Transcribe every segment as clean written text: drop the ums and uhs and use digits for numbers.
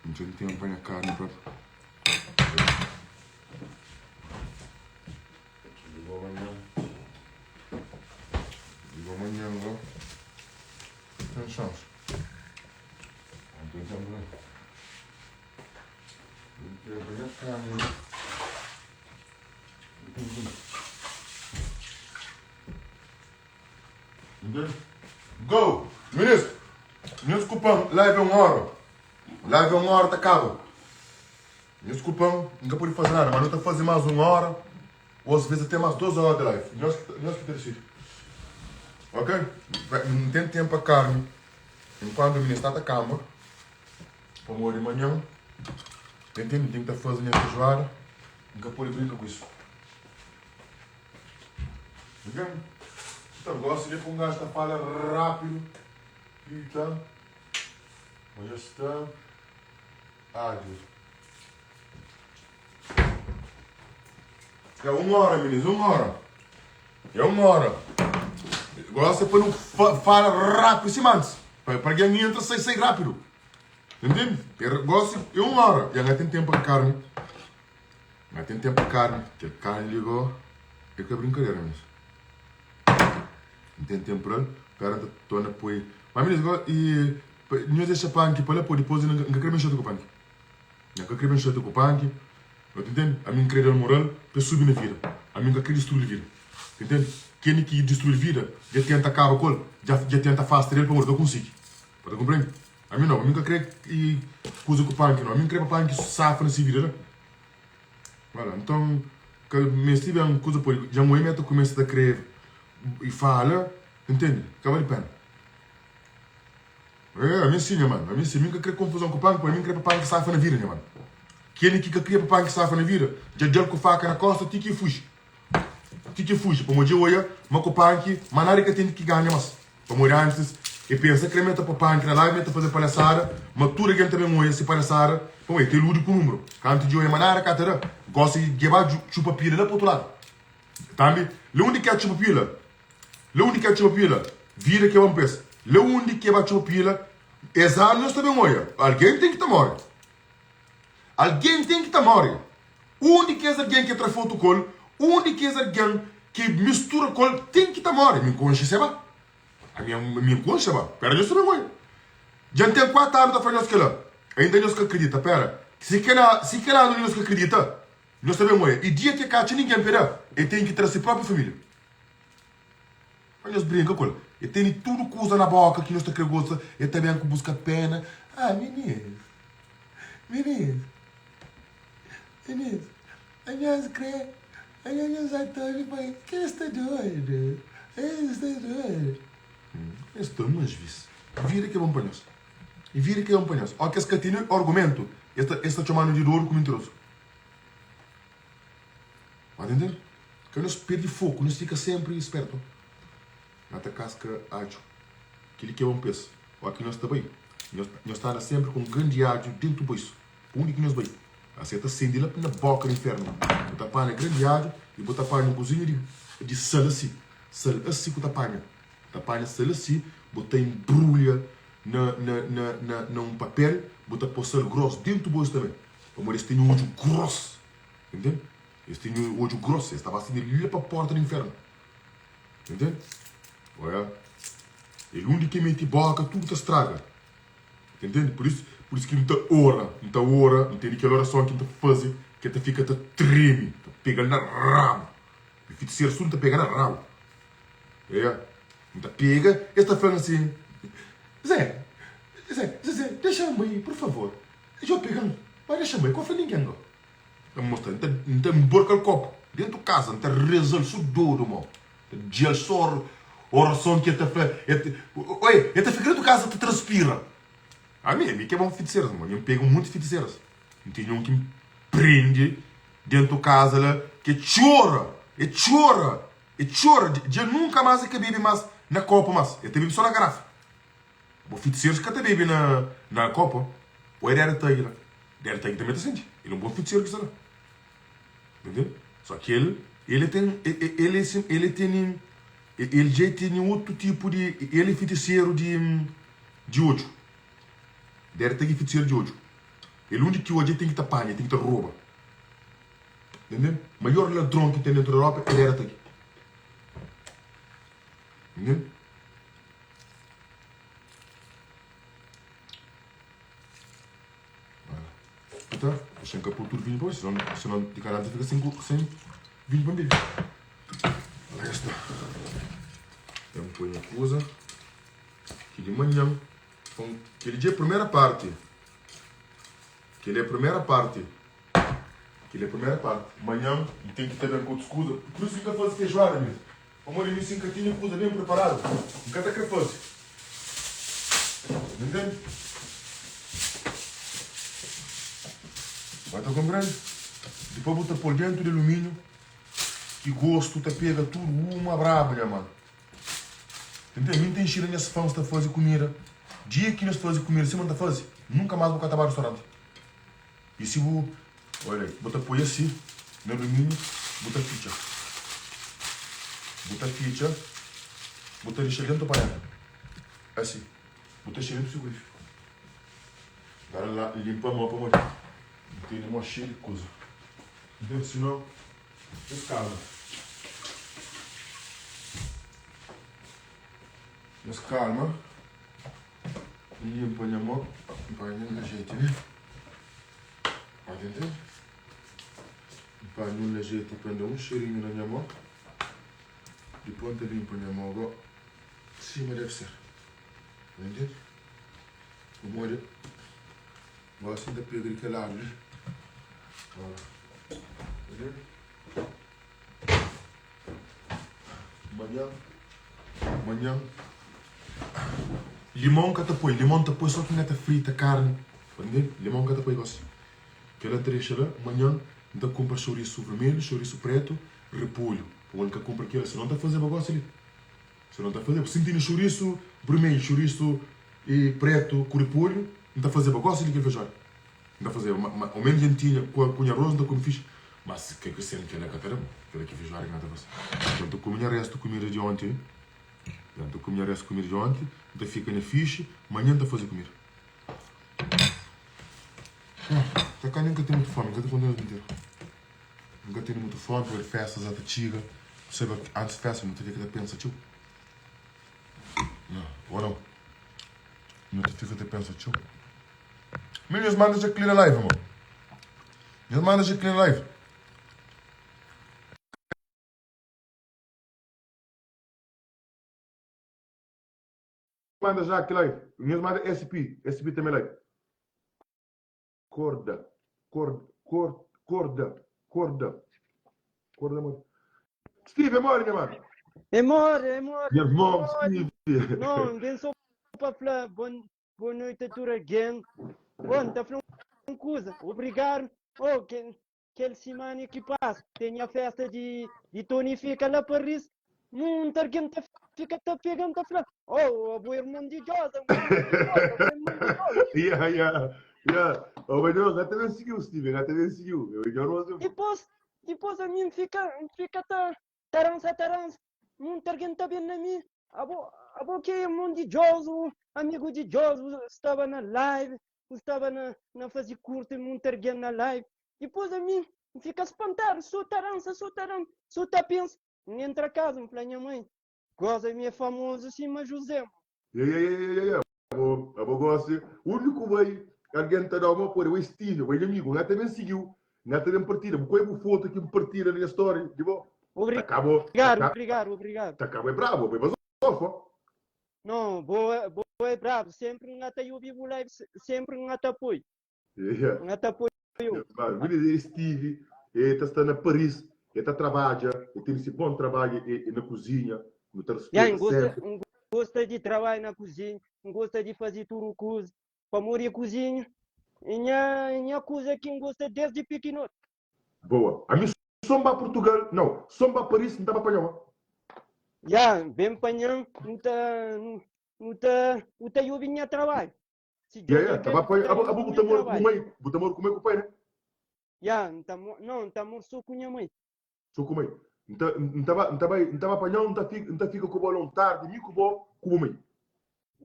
N ten tempu pa nha karni propi. Liga manhan go. Ten chance. Não tem tempo não. Não tem tempo nha carne. Não tem tempo. Entende? Go! Ministro, me desculpa, live é uma hora. Live é uma hora, tá acaba. Me desculpa, nunca pude fazer nada, mas não tá fazendo mais uma hora, ou às vezes até mais duas horas de live. Nós, nós que decide. Ok? Não tem tempo para carne. Enquanto o ministro está na cama, para morrer de manhã, entende? Tem que estar fazendo a feijoada. Nunca pode brincar com isso. Ok? Então, gosto de que um gajo tá fala rápido e tá. Mas já está. Ágil. É uma hora, meninos, uma hora. É uma hora. Gosta para não fa fala rápido, sim, antes. Para, para quem entra, sai, sai rápido. Entende? Gosta, é uma hora. E agora tem tempo para carne. Agora tem tempo para carne. Que carne ligou. É que é brincadeira, meninos. Não tem tempo para ele. Pera, tô na põe. Mas, meninos, e Nhos dexa panki pa la po dipos N ka kre ben xatia ku panki N ka kre ben xatia ku panki Bo ta intende? Ami N kre dal moral pa e subi na vida Ami N ka kre distrui-l vida Ta intende? Ken ki distrui-l vida dja tenta kaba ku el dja dja tenta afasta del pamodi ka konsigi Bo ta konprende? Ami nau ami N ka kre kuza ku panki nau Ami N kre pa panki safa na si vida la Wala nton ka meste ben kuza podi dja N oia mi ta kumesa ta kre i fala Intende? Ka bali pena. É, ami sim, nha mano. Ami sim, mi ka kre konfuzon ku panki, ami kre pa panki safa na vida, nha mano. Keli ki ka kria pa panki safa na vida, dja djal ku faka na kosta ti ki fuji. Ti ki fuji, pamodi dja oia ma ku panki, ma nada ka ten ki ganha mas. Pamodi antis e pensa kre meta pa panki na live, meta faze palhasada, ma tudu algen ta ben oia si palhasada, pamodi e ta iludi ku numero. Kantu dja oia ma nada ka ta da, gosi dja ba txupa pila la pa otu ladu. Tambi, la undi ke txupa pila? La undi ke txupa pila, vida ke bon pes. La undi ke ba txupa pila, es anu nhos ta ben oia. Algen ten ki ta more. Algen ten ki ta more. Undi kes algen ke tra fotu kol, undi kes algen ke mistura kol, ten ki ta more. Mi nkonxe se ba. Ami mi nkonxe ba. Pera nhos ta ben oia. Dja N ten 4 anu ta fla nhos kela. Ainda nhos ka kridita. Pera, si kela, si kel anu li nhos ka kridita, nhos ta ben oia. I dia ke ka atxa ningen pe da, e ten ki tra si propi familia. Pa nhos brinka ku el. E tene tudu kuza na boka ki nhos ta kre gosta. E ta ben ku buska pena. Ah, minis, minis, minis, nhos kre, nhos sai tobi pa ke es sta doidu, es sta doidu. Es ta mas vis. Vida ki é bon pa nhos. Vida ki é bon pa nhos. Ó kes ka tene argumentu, es ta, es ta txomanu di dodu ku mintirosu. Ba ta intende? Ka nos perde foku, nos fika senpri spertu. Na ta kaska adju. Kili ki é bon pes. Ó ki nos ta bai, nhos ta anda senpri ku un grandi adju dentu boisu. Pa undi ki nhos bai, asi el ta sende la na boka di infernu. Bu ta panha grandi adju i bu ta panha un kuzinha di di sal asi. Sal asi ku ta panha. Bu ta panha sal asi, bu ta inbrulha na na na na na un papel, bu ta po sal gros dentu boisu tanbe. Pamodi es tene odju gros. Entende? Es tene odju gros, es ta ba sende la pa porta di infernu. Entende? Oia, el undi ki meti boka, tudu ta straga. Entende? Pur isu, pur isu ki N ta ora, N ta ora, N tene kel orason ki N ta faze, ki ta fika ta treme, ta pega-l na rabu. Mi fitiseru tudu ta pega na rabu. Oia, N ta pega, es ta fla-m asin, Zé, Zé, Zé, dexa-m bai, pur favor. Djo pega-m, ba dexa-m bai, ka fla ningen go. N ta mostra, N ta, N ta nborka-l kopu dentu kaza, N ta reza-l so dodu mo. Ta djia-l so orason ki el ta fla, el ta, oi, el ta fika dentu kaza ta transpira. Ami, ami ki é bon fitiseras, mo, N pega un monti fitiseras. N tene un ki N prende dentu kaza la, ki e txora, e txora, e txora, dja nunka mas e ka bebe mas na kopu mas, e ta bebe so na garafa. Bo fitiseiros ka ta bebe na na kopo. Bo é Dada Tag la. Dada Tag tanbe ta senti. El é un bon fitiseru ki sta la. Entende? So ki el, el ten, el é sin, el tene, el dja tene otu tipu di, el é fitiseru di, di odju. Dada Tag é fitiseru di odju. El undi ki odja el ten ki ta panha, el ten ki ta roba. Entende? Maior ladron ki ten dentru di Europa el era ta ki. Entende? Tá, deixa eu pôr tudo vinho para senão, senão de caralho fica sem, sem vinho para beber. Lá está. Eu ponho a coisa que de manhã, aquele dia é a primeira parte. Kel é primeira parti. Kel é primeira parti. Manhan N ten ki ta ben ku otus kuza. Pur isu ki N ka faze fejoada mesmu. Pamodi mi si N ka tene kuza ben preparadu, N ka ta kre faze. Ntende? Ba ta konprende? Dipôs bu ta pô-l dentu di alumíniu ki gostu ta pega tudu uma brabu, nha mano. Ntende? Mi N ta inxina nhas fãs ta faze kumida. Dia ki nhos faze kumida sima N ta faze, nunka más bu ka ta ba restauranti. I si bu, olha, bu ta poi asi na alumíniu, bu ta fitxa. Bu ta fitxa, bu ta dexa dentu panela. Asi, bu ta dexa dentu frigorífiku. Agora la, limpa mô pamodi N tene mô xeiu di kuza. Ntende? Sinon, nhos kalma. Nhos kalma. Limpa nha mô. N panha un lajeti li. Pode entende? N panha un lajeti pa N da un xerinhu na nha mô. Dipôs N ta limpa nha mô gó sima deve ser. Pode entende? Pamodi gósi N ta pega di kel ladu li. Entende? Manhan, manhan. Limon ka ta poi, limon ta poi só ki N ka ta frita karni. Entende? Limon ka ta poi gosi. Kela N ta dexa la, manhan N ta kunpra xorisu vermelhu, xorisu pretu, repolhu. Pamodi N ka kunpra kela, sinon N ta fazeba gosi li. Sinon N ta fazeba. Si N tene xorisu vermelhu, xorisu pretu ku repolhu, N ta fazeba gosi li kel fejoada. N ta fazeba, ma, ma, omenus dja N tinha ku, ku nha arroz, N ta kume fixi. Mas ke ki sen kela ka ta da-m, kela ki feijoada ki N ta fase. Nton, N ta kume nha restu kumida di onti li. Ya, N ta kume nha restu kumida di onti, N ta fika nha fixi, manhan N ta faze kumida. Ah, ta ka nen ka ten mutu fomi, N ka ta konta nhos mintira. N ka tene mutu fomi, pabia festa za ta txiga. Bu sabe, antis festa nu ta fika ta pensa txeu. Ya, ou nau? Nu ta fika ta pensa txeu. Mi nhos manda dja clear live mo. Nhos manda dja clear live. Manda já aqui live. Nhos manda SP, SP também live. Corda, corda, cor, corda, corda. Corda mano. Steve, é mori, minha mano. É mori, é mori. Meu irmão, Steve. Não, vem só para falar bom Boa noite a tudo alguém. Bom, tá falando uma coisa. Obrigado. Oh, que, aquele semana que passa, tem a festa de, de Tony Fica lá Paris. Muita alguém tá fica tá pegando, tá falando. Oh, o irmão de Josa, o irmão de Josa, o irmão de Josa. Yeah, yeah, yeah. Oh, mas não, já também seguiu, Steven, já também seguiu. Eu ignoro você. Depois, depois a mim fica, fica tá, tarança, tarança. Muita alguém tá bem na mim. Abo, abo ki é irmon di Djoz, amigu di Djoz, bu staba na live, bu staba na, na faze kurtu i munti argen na live. Dipôs ami, N fika spantadu, so ta dansa, so ta dansa, so ta pensa. N entra kaza, N fla nha mãe, gosi ami é famozu sima José, mo. Ya, ya, ya, ya, ya, abo, abo gosi, uniku bai argen ta dau ma pode, bai Steve, bai nha amigu, nha ta ben sigiu, nha ta ben partida, bu koi bu foto ki N partida na nha story di bo. Obrigado, obrigado, obrigado. Ta kaba é brabo, bai bazofa. Não, boa, boa é brabo. Sempre um ata yubi bu live, sempre um ata apoio. Yeah. Um ata apoio. Yeah. Steve, ele tá está na Paris, ele tá trabalha, ele tem esse bom trabalho e, e na cozinha, no tá yeah, gosta, um gosta de trabalho na cozinha, um gosta de fazer tudo coisa, para morrer cozinha. E minha, minha coisa que um gosta desde pequeno. Boa. Ami so n ba Portugal, não, so n ba Paris n ta ba panhau. Ya, ben panhan, nu ta, nu ta, nu ta obi nha trabalho. Si Ya, ya, ta ba panhau. Abo, abo bu ta mora ku mãe, bu ta mora ku mãe ku pai, né? Ya, n ta, não, n ta mora so ku nha mãe. So ku mãe. N ta, n ta ba, n ta bai, n ta ba panhau, n ta fika, n ta fika ku bo la un tardi, mi ku bo, ku bu mãe.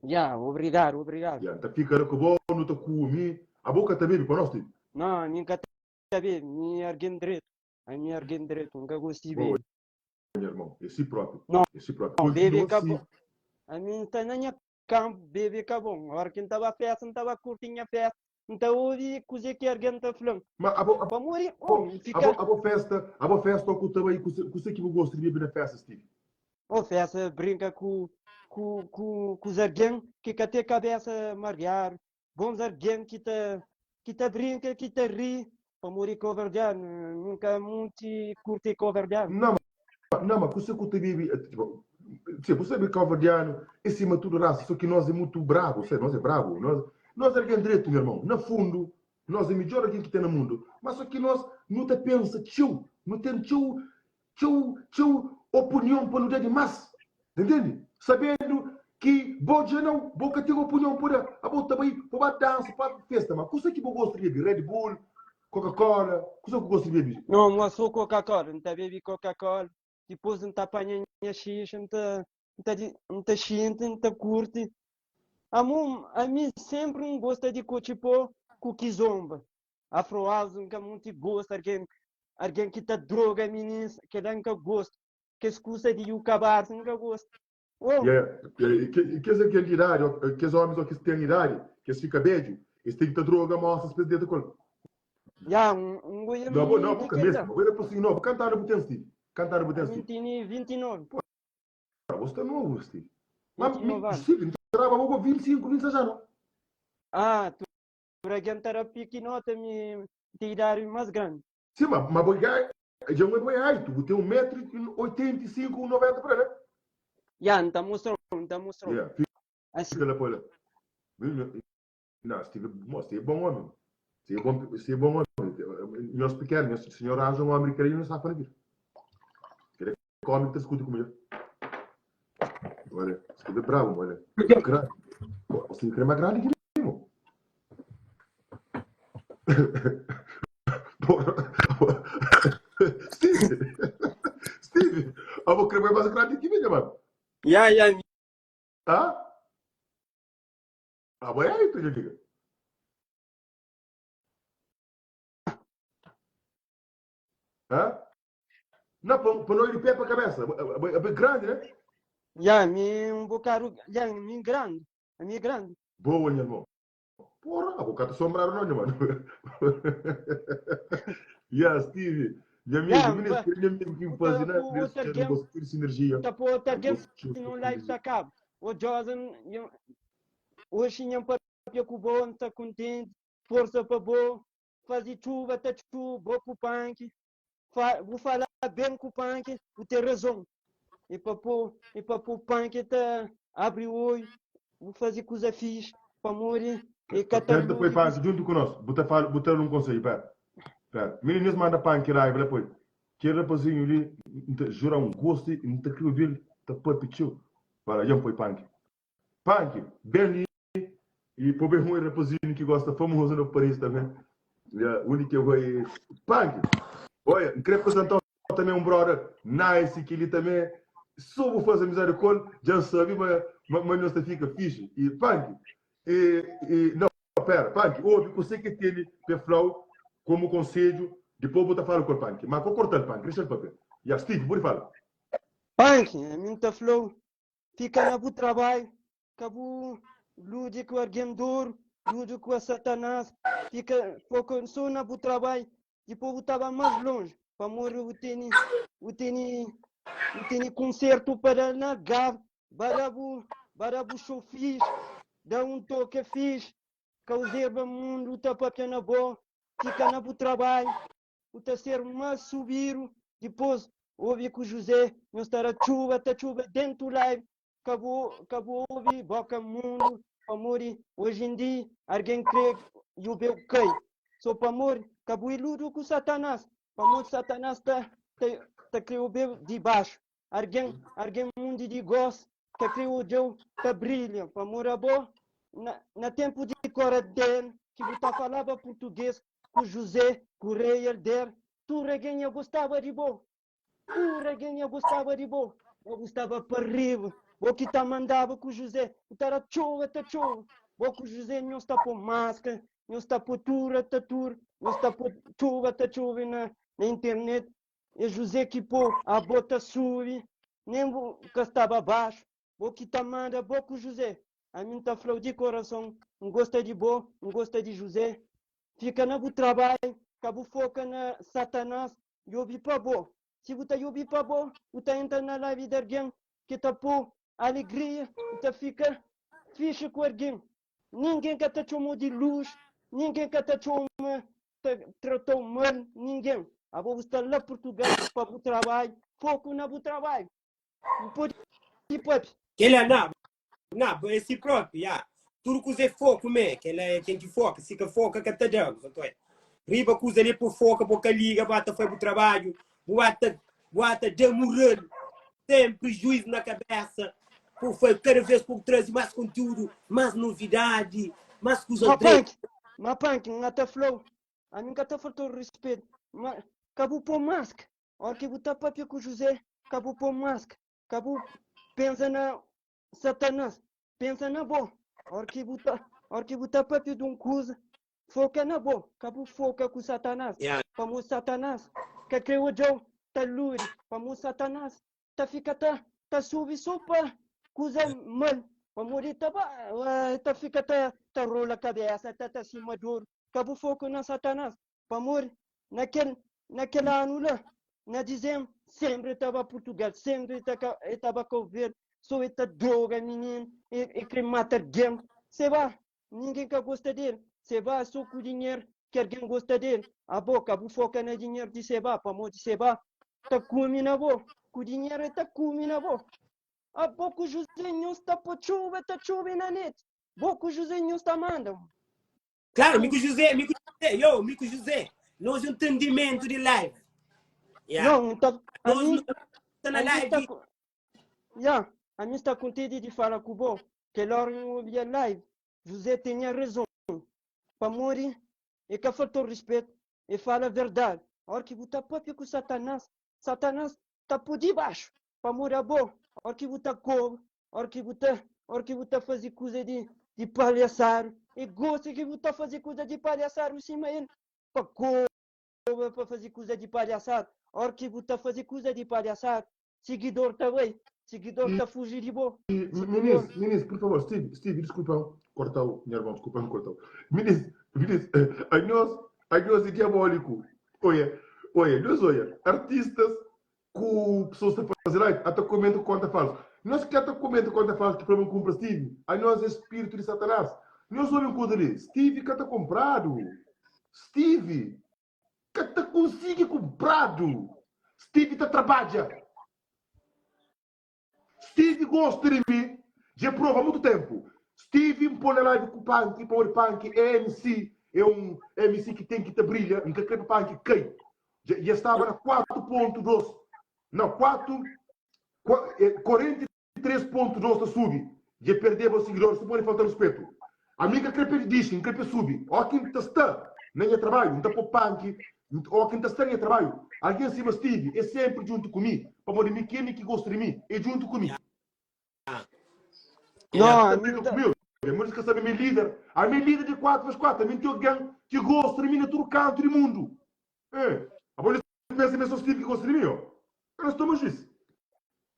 Ya, obrigado, obrigado. Ya, n ta fika la ku bo, nu ta kumi. Abo ka ta bebe pa nos, Steve? Não, mi ka ta bebe, mi é argen dretu. Ami é argen dretu, N ka gosta di Boa, bebe. nha irmon. É si própi. Não, É si própi. bebe Kontinua ka si. bom. Ami N sta na nha kampu, bebe ka bom. Ora ki N ta ba festa, N ta ba kurti nha festa. N ta obi kuzê ki argen ta fla-m. Ma abo, Pamodi, abo, oh, N abo, fika. abo festa, abo festa ku ta bai, kuse, kuse ki bu gosta di bebe na festa, Steve? Oh, festa brinka ku, ku, ku, ku argen ki ka ten kabesa mariadu. Bons argen ki ta, ki ta brinka, ki ta ri. Pamodi koverdianu, mi N ka munti kurti koverdianu. Não, Não, ma kuse ku ta bebe, tipo, se bu sabe cabo-verdiano é sima tudu raça, só ki nós é mutu brabo, sabe, nós é brabo, nós, nós é algen dretu, nha irmão, na fundu, nós é midjor algen ki ten na mundu, ma só ki nós nu ta pensa txeu, nu ten txeu, txeu, txeu opinion pa nu da dimás, ta ntende? Sabendu ki bo dja nau, bo ka ten opinion pa da, abo ta bai pa ba dansa, pa festa, ma kuse ki bo gosta di bebe? Red Bull, Coca-Cola, kusa ku gosta di bebe? Não, mo só Coca-Cola, N ta bebe Coca-Cola, dipôs N ta panha nha xixa, N ta, N ta, N ta xinti, N ta kurti. Amo, ami sempri N gosta di kotxi pó ku kizomba. Afro house N ka munti gosta, argen, argen ki ta droga minins, kela N ka gosta. Kes kusa di yuka bars N ka gosta. Oh! Yeah, yeah. E kes algen di idadi, kes omis o kes ten idadi, kes fika bedju, es ten ki ta droga mosas pa es deta ku el. Ya, un goia No, bo, no, bo munti ka kel meste, la. bo era pasinho nobu. Kantu anu bu ten, Steve? Kantu anu bu ten, Ami Steve? tene 29. Pô, bo sta nobu, Steve. Ma, mi, 29 anu. Steve, N ta traba bo ku 25, 26 anu. Ah, tur algen ta da pikinoti, ami ten idadi más grandi. Sim, ma, ma bo dja dja un é altu, bu ten 1 metru e 85, 90 por aí, né? Ya, N ta mostra-u, N ta mostra-u. Yeah, Asi. fica lá pa lá. Não, Steve, mo, Steve é bom homem. Steve é bom, Steve é bom homem. Nós pequeno, nós senhor arranja um homem que ele não sabe na vida. Ele é homem que tá discute comigo. Olha, Steve é bravo, olha. Grande. O Steve é mais grande que ele, mo. Steve, Steve, abo crê mais grande que mim, mano. Ya, ya, Hã? Abo é aí, tu já diga. Hã? Não, para não ir de pé para cabeça. É bem grande, né? Ya, mi um bocado, ya, mi grande, mi grande. Boa, meu irmão. Porra, abo ka ta sombrado não, nha mano. Yeah, Steve, nha amigo, Ya, mi ba, nha amigo que bu faze ta na pô desse outro já alguém, gosto de sinergia. bu ta pô outro alguém Gosto num live ta cabo. Ô Josan, hoje nha papia ku bo, N ta contente, força pa bo, faze txuba ta txuba, bo ku panki, fa, bu fala bem ku panki, bu tem razon. E pa pô, e pa pô panki ta abre olho, bu faze kuza fixe, pamodi e ka ta Tenta poi ludi ku panki junto ku nós. Bu ta fala, bu ta um conselho, pera. Pera. Meninas manda panki live lá poi. Kel rapazinho li, N ta jura um gosto, N ta kre obi-l ta papia txeu. Para, dja N poi panki. Panki, ben li E pô ben um rapazinho que gosta famoso no Paris também. Yeah, onde que eu vou? Punk! Olha, queria apresentar também um brother nice que ele também soube fazer amizade com ele, já sabe, mas, mas, mas nós fica fixe. E Punk, e, e, não, pera, Punk, ouve, você que tem pe flow como conselho, depois vou falar com o Punk. Mas vou cortar o Punk, deixa o papel. Yeah, Steve, pode falar. Punk, a mim tá flow, fica na bu trabalho, Ka bu ludi ku algen duru, ludi ku a Satanás, fika foka so na bu trabadju, dipôs bu ta ba más lonji, pamodi bu tene bu tene bu tene konsertu pa da na Algarve, ba da bu ba da bu show fixi, da un toke fixi, ka ozerba mundu ta papia na bo, fika na bu trabadju, bu ta ser más subidu, dipôs obi ku Juzé, nhos ta da txuba ta txuba dentu live, Ka bu ka bu obi boka mundu pamodi oji en dia argen kre yubeu kai so pamodi ka bu iludu ku satanas pamodi satanas ta ta ta kre obeu di baxu argen argen mundu di gos ta kre odjau ta brilha pamodi abo na na tempu di koradel ki bu ta falaba purtuges ku José ku rei Elder tudu argen ya gostaba di bo Pura gen nha gostaba di bo Bo bu staba pa riba Bo ki ta mandaba ku José Bu ta da txoba ta txoba Bo ku José nhos ta po maskra. nhos ta pô tura ta tura, nhos ta pô txuba ta txubi na na internet, é José ki pô abo ta subi, nem bu ka staba baxu, bo ki ta manda bo ku José. Ami N ta fla-u di korason, N gosta di bo, N gosta di José. Fika na bu trabadju, ka bu foka na Satanás, djobi pa bo. Si bu ta djobi pa bo, bu ta entra na live di algen ki ta pô alegria, bu ta fika fixi ku algen. Ningen ka ta txoma-u di lus, ningen ka ta txoma ta trata-u mal, ningen. Abo bu sta la Purtugal pa bu trabadju, foku na bu trabadju. Bu pode papia. Kela na, na, é si propi, ya. Tudu kuza é foku mé, kela é ten ki foka, si ka foka ka ta da, nton é. Riba kuza li po foka, po ka liga, bu ata fai bu trabadju, bu ata, bu ata da mural, sempri juiz na kabesa, po fai kada vez po trazi mas kontiudu, mas novidadi, mas kuza Ma dretu. panki, ma panki, N ata fla-u, ami N ka ta falta-u rispetu, ma ka bu po maska, Óra ki bu ta pâpia ku Juzé, ka bu pô maska, ka bu pensa na Satanás, pensa na bo. Óra ki bu ta, óra ki bu ta pâpia di un kuza, foka na bo, ka bu foka ku Satanás. Yeah. Pamodi Satanás ka krê odja-u ta luri, pamodi Satanás ta fika ta, ta subi sô pa kuza mal, pamodi el ta ba, el ta fika ta, ta rola kabésa, ta ta sima dor. Ka bu foka na Satanás, Pamodi na kel na kel anu la, na dizembru, sempri el ta ba Purtugal, sempri el ta ka el ta ba Kau Verdi, so el ta droga mininu, el el kre mata algen. Se ba, ningen ka gosta del. Se ba so ku dinheru ki algen gosta del. Abo, ka bu foka na dinheru di Seba, pamodi Seba ta kume na bo. Ku dinheru el ta kume na bo. Abo ku Juzé nhos ta po txuba ta txubi na neti. Bo ku Juzé nhos ta manda. Claro, mi ku José, mi ku José, yo, mi ku José. Nós é um entendimento de live. Yeah. Não, tá, a Nós mim, tá na a mim live. está, yeah, a mim está contente de falar com bo, que hora eu ouvi a live, José tinha razão. Pa morrer, e que faltou respeito, e fala a verdade. A hora que botar papia com Satanás, Satanás tá por debaixo. Pa morrer a bo, a hora que botar cobre, a hora que botar, a hora que botar fazer coisa de de palhaçar, e gosta que botar fazer coisa de palhaçar em cima ele, pa cobre, pa fazer coisa de palhaçar, a hora que botar fazer coisa de palhaçar, seguidor tá bem, seguidor tá fugir de bo. Minis, minis, por favor, Steve, Steve, desculpa cortar o meu irmão, desculpa cortar. Minis, minis, a nós, a nós é diabólico. Olha, olha, nós olha, artistas ku pessoas ta fazer live, até comenta conta falso. Nós que até comenta conta falso que problema compra Steve. A nós é espírito de Satanás. Nós ouvimos coisa ali. Steve que tá comprado. Steve que tá consegue comprado. Steve tá trabalha. Steve gosta de mim. Já prova há muito tempo. Steve impõe na live com o Punk, Power Punk é MC, é um MC que tem que te brilha, nunca quer para Punk cai. Já, já estava na 4.2. Não, 4, 43.2 tá subi. Já perdeu os seguidores, se pode faltar respeito. A mim que quer pedir não quer subir. Ó quem tá está na minha trabalho, não tá pôr punk, ó quem tá está na minha trabalho. Alguém acima Steve, é sempre junto comigo. Para poder me quem que gosta de mim, é junto comigo. Não, a mim tá comigo. É muito que sabe minha líder. A minha líder de 4 vezes 4, a mim tem alguém que gosta de mim na todo canto do mundo. É. A polícia pensa mesmo Steve que gosta de mim, ó. Eu não estou mais juiz.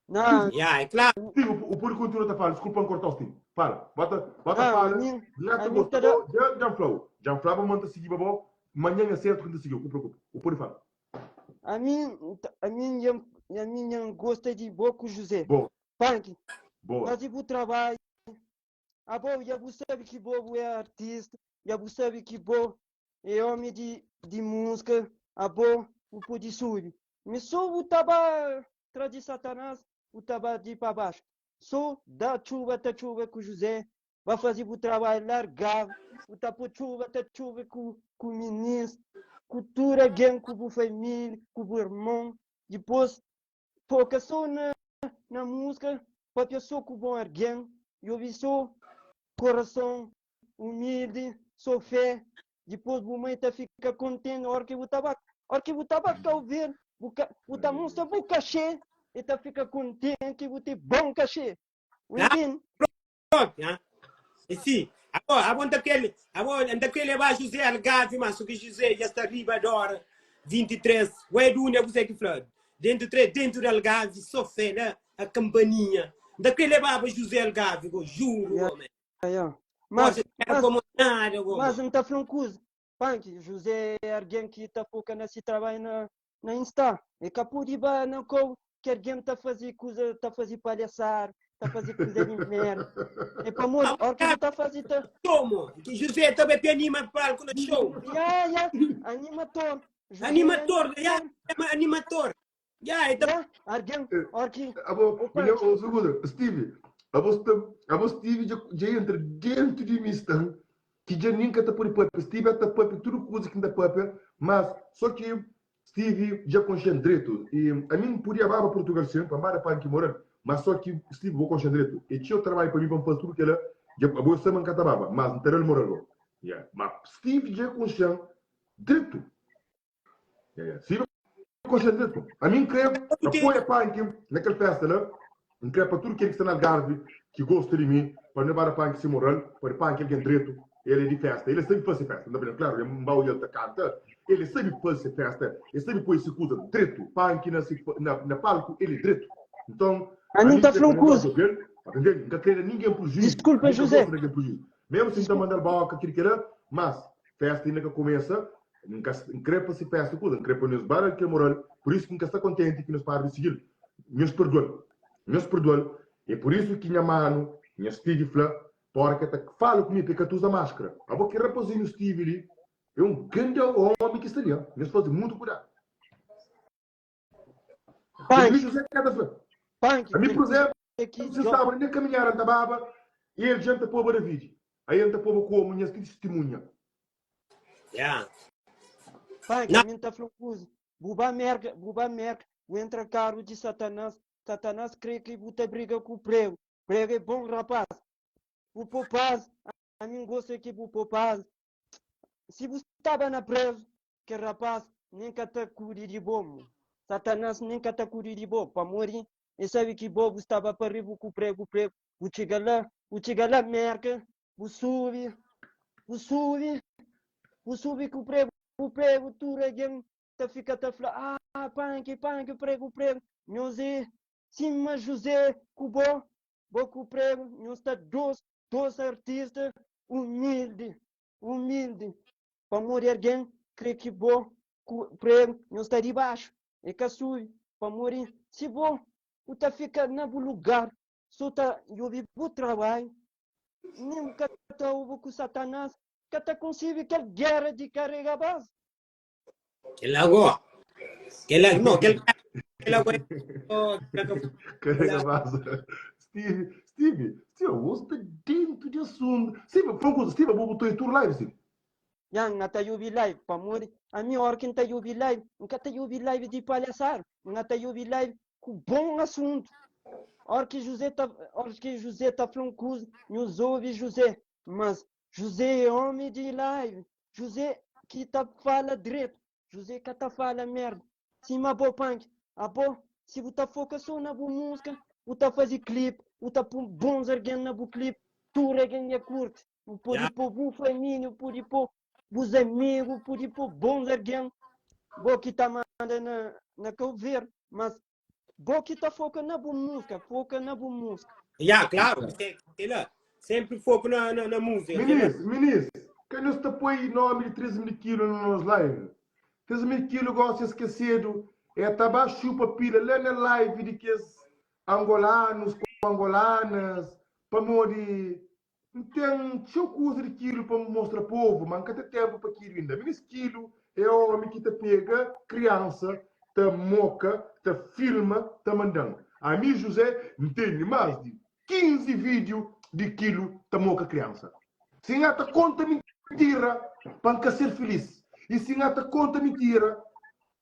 Não. Yeah, é claro. Steve, o público continua a falar. Desculpa cortar o Steve. Fala. Bota, bota Não, fala. a mim, Já a te mim gostou. tá da- Já, já falou. Já falou, manda seguir, babó. Manhã é certo que não seguiu. Não preocupe. O público fala. A mim, a mim, a mim gosta de Boco José. Boa. Punk, Boa. faz o trabalho. A bo, já você sabe que Bobo é artista, já você sabe que Bo é homem de, de música, a bo, o pode subir. Mas só o taba atrás de Satanás, o taba de para baixo. Só dá chuva, tá chuva com José, vai fazer o trabalho largado, o tá por chuva, tá chuva com, com meninos, cultura, alguém com a família, com o irmão. Depois, foca só na, na música, para pessoa com bom alguém, eu vi só coração humilde, só fé. Depois, a mãe tá fica contente, a hora que você tava, a hora que você tava a ouvir, você tá mostra o cachê, e tá fica contente que você tem bom cachê. Entende? Próprio, ah? E sim. Abo, abo nta kel, abo nta kel leba José Algarve, mas so ki José já sta riba de hora 23. Ué, Dunia, você que fla? Dentro 3, dentro de Algarve, só fé lá, a campaninha. Nta kel lebaba José Algarve, go, juro, Yeah, go, man. yeah. Mas, Poxa, não era mas, como nada, go, mas man. N ta fla un kuza, Panki, José é argen ki ta foka na si trabalho na, na Insta. E ka pode ba na kou ki argen ta faze kuza, ta faze palhaçada, ta faze kuza di merda. É pamodi, ora ki bu ta faze ta. Show, mo. Que José também pe anima palco na show. Ya, ya, animator. José é Animator, ya, animator. animator. Ya, e ta Ya, argen, ora ki. Abo, Ô, minha, Panki. ô, segundo, Steve, abo, sta, abo Steve dja, dja entra dentro di mi, sta, ki dja nin ka ta pode papia. Steve ta papia tudu kuza ki N ta papia, mas só ki Steve dja konxe-m dretu. I ami N podia baba Purtugal sin, pa N ba da panki moral, mas só ki Steve bo konxe-m dretu. E txeu trabadju pa mi pa N faze tudu kela, dja abo sabe ma N ka ta baba, mas N ta da-l moral go. Yeah. Ma Steve dja konxe-m dretu. Yeah, yeah. Steve konxe-m dretu. Ami N kre apoia panki na kel festa la. N kre pa tudu ken ki sta na Algarve ki gosta di mi, pa nu ba da panki si moral, padi panki algen dretu, el é di festa, el é sabi fase festa, N ta fla, klaru, N ba odja-l ta kanta, el é sabi fase festa, el sabi poi si kuza dretu, panki na si na palku el é dretu. Nton, Ami ami N N ta kre fla pa un nu ba kuza. djobe-l, pa ntende? N ka kre da ningen prujuizu, Diskulpa, ami N ka José. gosta da ningen prujuizu, mesmu si N ta Diskulpa. manda-l boka, kil kila, mas festa inda ka kumesa, N ka N kre pa si festa kuza, N kre pa nhos ba da-l kel moral, pur isu ki N ka sta kontenti ki nhos para di sigi-l. Nhos perdual nhos perdual é por isso ki nha mano nha Steve fla pa ora ke ta fala ku mi pa e ka ta usa máscara abo kel rapazinho Steve li é um grande homi ki sta li ha nhos faze muito cuidado kel li Panki, José ka ta fla panki, ami kel por kuza exemplo ki si jo. staba na caminhada nta baba e el dja nta poba David aí el nta poba como nhas testemunha Yeah. Panki, Não. ami N ta fla un kuza. Bu ba Merka, bu ba Merka, bu entra karu di Satanás, Satanás kre ki bu ta briga ku pregu. Pregu é bon rapaz. Bu po paz, ami N gosta ki bu po paz. Si bu staba na prezu, kel rapaz nen ka ta kudi di bo, mo. Satanás nen ka ta kudi di bo, pamodi el sabe ki bo bu staba pa riba ku pregu, pregu. Bu txiga la, bu txiga la Merka, bu subi, bu subi, bu subi ku pregu, bu pregu, tudu algen ta fika ta fla, ah, panki, panki, pregu, pregu. Nhos é sima José ku bo, bo ku pregu, nhos sta dos, dos artista humildi, humildi. Pamodi algen kre ki bo ku pregu, nhos sta di baxu, e ka subi. Pamodi si bo, bu ta fika na bu lugar, so ta djobe bu trabadju, nen bu ka ta obi ku Satanás, ka ta konsigi kel géra di karega bas. Kel ago. Kel no, kel kel ago. Carrega vaza. Steve, Steve, Steve, você está dentro de assunto. Steve, foi uma coisa, Steve, vou botar tudo live, Steve. Ya, N ta obi live, pamodi ami ora ki N ta obi live, N ka ta obi live di palhaçada, N ta obi live ku bon assunto. Ora ki José ta, ora ki José ta fla un kuza, nhos obi José, mas José é omi di live, José ki ta fala dretu, José ka ta fala merda. Sima bo Panki, abo si bu ta foka so na bu música, bu ta fazi clip, bu ta pun bons argen na bu clip, tudu argen ya kurti. Bu pode pô bu família, bu pode pô bus amigu, bu pode pô bons argen. Bo ki ta manda na, na Cabo Verde, mas bo ki ta foka na bu música, foka na bu música. Ya, claro, kel-la. Sempre foco na, na, na música. Minis, minis, ka nhos ta poi nomi di 13 mil kilu na nos live. 13 mil kilu gosi eskesedu, e ta ba xupa pila la na live di kes angolanus ku angolanas, pamodi N ten txeu kuza di kilu pa N mostra povu, ma N ka ten ténpu pa kilu inda. Minis, kilu é ómi ki ta pega kriansa, ta moka, ta filma, ta manda-m. Ami, Juzé, N tene más di 15 vídiu di kilu ta moka kriansa. Si N ata konta mintira pa N ka ser filis i si N ata konta mintira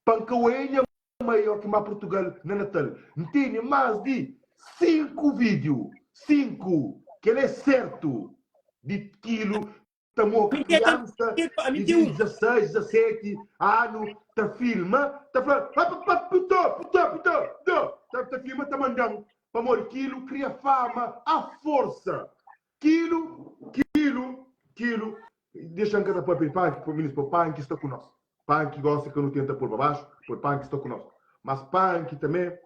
pa N ka oia nha maior ki ma Portugal na Natal. N tene mas di 5 video, 5, kel é sertu, di kilu ta moka kriansa di 16, 17 anu ta filma ta fla pa pa pa pito pito pito pito ta ta filma ta mandan pamodi kilu kria fama a forsa kilu kilu. Kilu, dexa-m ka ta papia di panki, pa minis, pa panki sta ku nos. Panki gosi ka nu tenta pol pa baxu, poi panki sta ku nos. Mas panki tanbe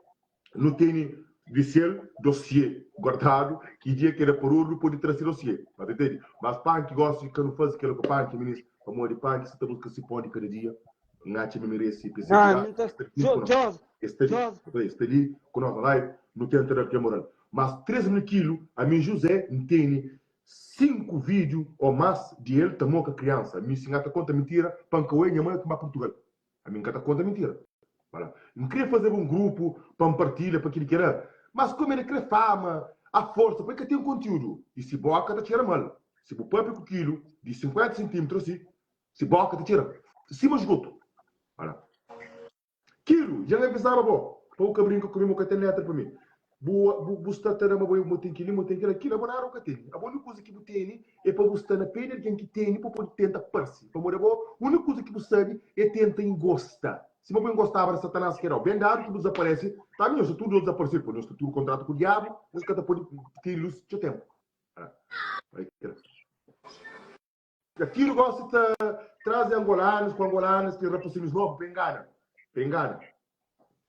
nu tene di sel dossier guardadu ki dia ke da paruru nu pode tra si dossier. Ba ta intende? Mas panki gosi ka nu faze kela ku panki minis, pamodi panki sa ta buska si pon di kada dia. N atxa ma merese pa es ser Ah, djudadu. mi ta Es sta li ku nos. Jos, Es sta li, Jos. es sta li ku nos na live, nu tenta da-l kel moral. Mas 3.000 kilu, ami José N tene 5 vídeo ou más di el ta moka kriansa. Mi si N ka ta konta mintira, pa N ka oia nha mãe ki N ba Purtugal. Ami N ka ta konta mintira. Wala. N kre fazeba un grupu pa N partilha pa kili kela, mas komu el kre fama a forsa pa el ka ten kontiudu i si boka ta txera mal. Si bu papia ku kilu di 50 sentimetru asi, si boka ta txera sima sgotu. Wala. Kilu, dja N avisaba bo pa bu ka brinka ku mi, ma bu ka ten letra pa mi. Bu, bu, bu sta ta da ma bo bo ten kili, bo ten kila. Kila, bo nada bu ka tene. Abo uniku kuza ki bu tene é pa bu sta na pé di algen ki tene pa pode tenta parse. Pamodi abo, uniku kuza ki bu sabe é tenta ingosta. Sima bu ingostaba na Satanás ki era-u. Ben dadu ki bu dizaparese, ta mi, nhos sta tudu dizaparesidu, pamodi nhos sta tudu kontratu ku diabu, nhos ka ta pode ten lus txeu tenpu. Ah, bai kila. Aquilo gosta ta traze angolanos ku angolanas ki rapasinhos novo pa engana, pa engana.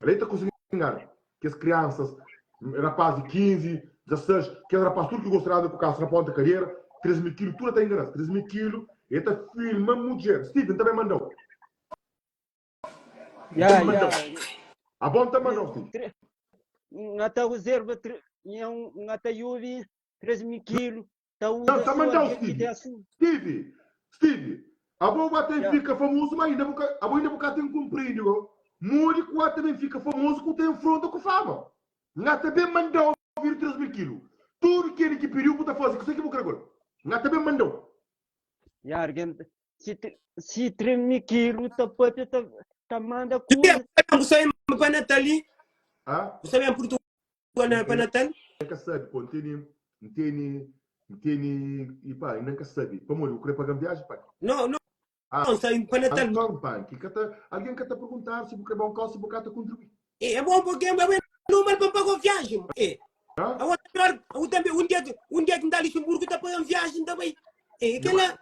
Ali ta konsigi engana kes crianças, rapaz di 15, 16, kes rapaz tudo ki gosta di anda ku kasa na ponta cadeira, 3 mil kilo, tudo ta engana, 3 mil kilo, e ta filma mudjer. Steven ta bai mandau. Ya, Ta mandau. ya. Abon ta mandau, Steven. Nga ta reserva, nga ta yubi 3 mil kilo. Ta Não, usa ta só mandau algen ki Steve. ten asuntu. Steve, Steve, abo ba ten Ya. fika famoso, ma ainda bu ka, abo ainda bu ka ten compreende go. Modi ku a ta ben fika famoso ku ta enfronta ku fama. Nga ta ben mandau vir 3 mil kilo. Tudo keli ki pediu bu ta faze, kuse ki bu kre gol. Nga ta ben mandau. Ya, algen si si 3 mil kilo ta papia ta ta manda kuza. Bu sabe pa Natal li? Ah? Bu sabe Portugal na pa Natal? N ka sabe, pô, N tene, N tene, N tene, e pá, inda N ka sabe. Pamodi, bu kre paga-m viaji, pai? Não, não, Ah, não, sai pa Natal. Anton, pai, ki ka ta, algen ka ta perguntadu si bu kre ba un kau, si bu ka ta kontribui. É, é bom porque é normal pa paga viagem. É. Hã? A outra melhor, eu também, um dia, um dia que me dá Luxemburgo, tá pagando viagem também. É, aquela.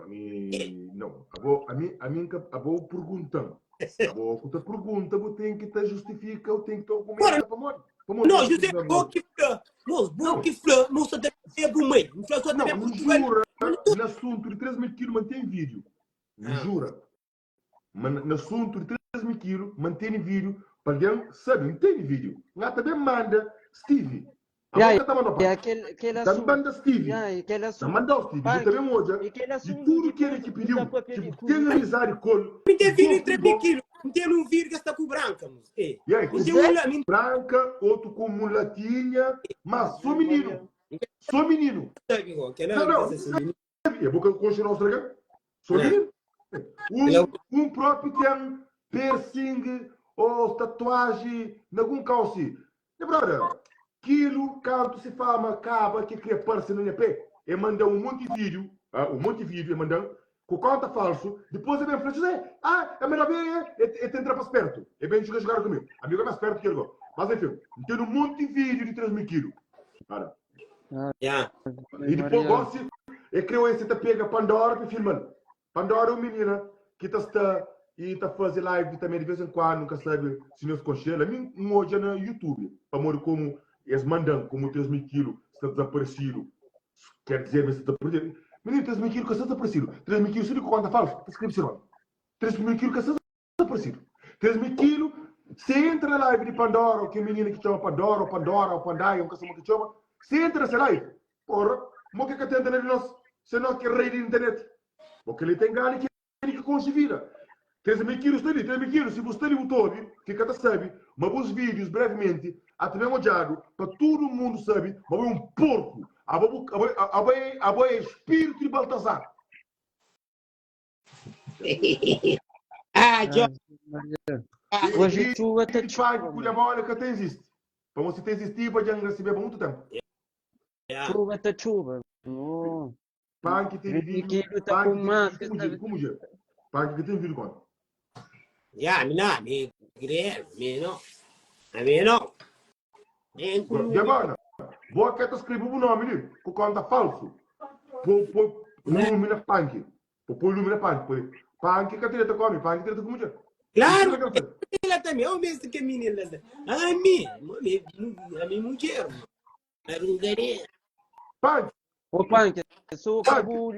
A mi, não, abo, a mi, a mi ka, abo pergunta-m. Abo ku ta pergunta, bu ten ki ta justifika, bu ten ki ta argumenta pamodi. Pamodi Não, bu José, ta bo ki fla, moço, bo Não. ki fla, moço ta é bu mãe. Não fla só Não, também N Portugal. jura na asuntu di 3 mil kilu mantém vídeo. N Ah. jura. Ma na asuntu di 3 mil kilu mantene vídeo pa algen sabe, N tene vídeo. N ata ben manda Steve. Abo Ya, ka ta manda pa. ya, kel, kel Ta asuntu. manda Steve. Ya, kel Ta asuntu. manda o Steve. Bu Panki, ta ben odja e kel di asuntu tudu di kele kuza, ki bu pidiu, ta papia ki di bu kuza. ten amizadi ku el, Mi ten ki filho gosta di 3 mil bo. kilo. Mi ten um filho que está com branca, moço. É. E aí, Mi ku ten um lá, mi branca, otu ku mulatinha, mas so mininu. So mininu. sabe, ó, que Não, não, não, não, não, É bo ka konxe nos draga? So Não. mininu. Um, Ele é um próprio tem piercing ou tatuagem na algum calce. Nha brother, quilo canto se fama acaba que queria aparecer na nha pé. E manda um monte de vídeo, ah, um monte de vídeo, e manda com conta falso. Depois ele vem falar, José, ah, é melhor bem, é, é, é te entrar para perto. É bem jogar, jogar comigo. Amigo é mais perto que ele agora. Mas enfim, tem um monte de vídeo de 3 mil quilos. Cara. Yeah. E depois gosi, e criou esse ta pega Pandora para filmar. Pandora é uma menina que tá está e tá fazer live também de vez em quando, nunca sabe se nos conchela. A mim um hoje na YouTube, para morrer como eles mandam como 3 mil quilos está desaparecido. Quer dizer, mas está desaparecido. Menino, 3 mil quilos que está desaparecido. 3 mil quilos, se ele conta falso, tá escreve seu nome. 3 mil quilos que está desaparecido. 3 mil quilos, se entra na live de Pandora, ou que menina que chama Pandora, ou Pandora, ou Pandaia, ou que que chama, se entra nessa live, porra, mo que que tenta na de nós, se nós que é rei de internet. Porque ele tem gana que ele que conche vida. 3 mil quilos está ali, 3 mil quilos, se você está ali, o Tobi, que cada sabe, mas os vídeos, brevemente, até bem olhado, para todo mundo sabe, mas é um porco. Abo, abo, abo, abo é espírito de Baltazar. Ah, Jo. Ah, Hoje chuva tá E chuva, pague mano. colha bola que até existe. Para você ter existido, para já receber há muito tempo. Yeah. Chuva tá chuva. Oh. Pan que tem Vinte vídeo, quilo tá pan com que tem máscara, vídeo, como tá- diz, como diz. Pan que tem vídeo com. Yeah, mi não, mi creio, mi não. A mim não. E agora, vou aqui escrever o nome ali, com conta falso. Pô, pô. Lumi na panki. Po poi lumi na panki. Poi panki ka ta kome, panki ta ku mudjer. Claro, ela também, eu mesmo que menina lá. A mim, a mim mulher, mano. Panki. Ô Panki, sou cabo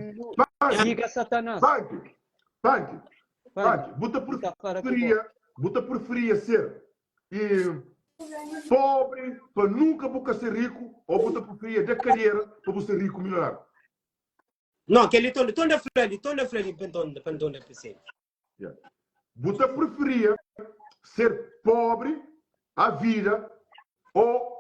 liga Satanás. Panki, Panki, Panki, bu ta preferia, bu ta preferia ser e pobre pa nunka bu ka ser riku ou bu ta preferia da kadera pa bu ser riku milionáriu? Não, que ele tonda, tonda fla tonda fla pa tonda, pa tonda percebe. Yeah. Bu ta preferia ser pobre a vida ou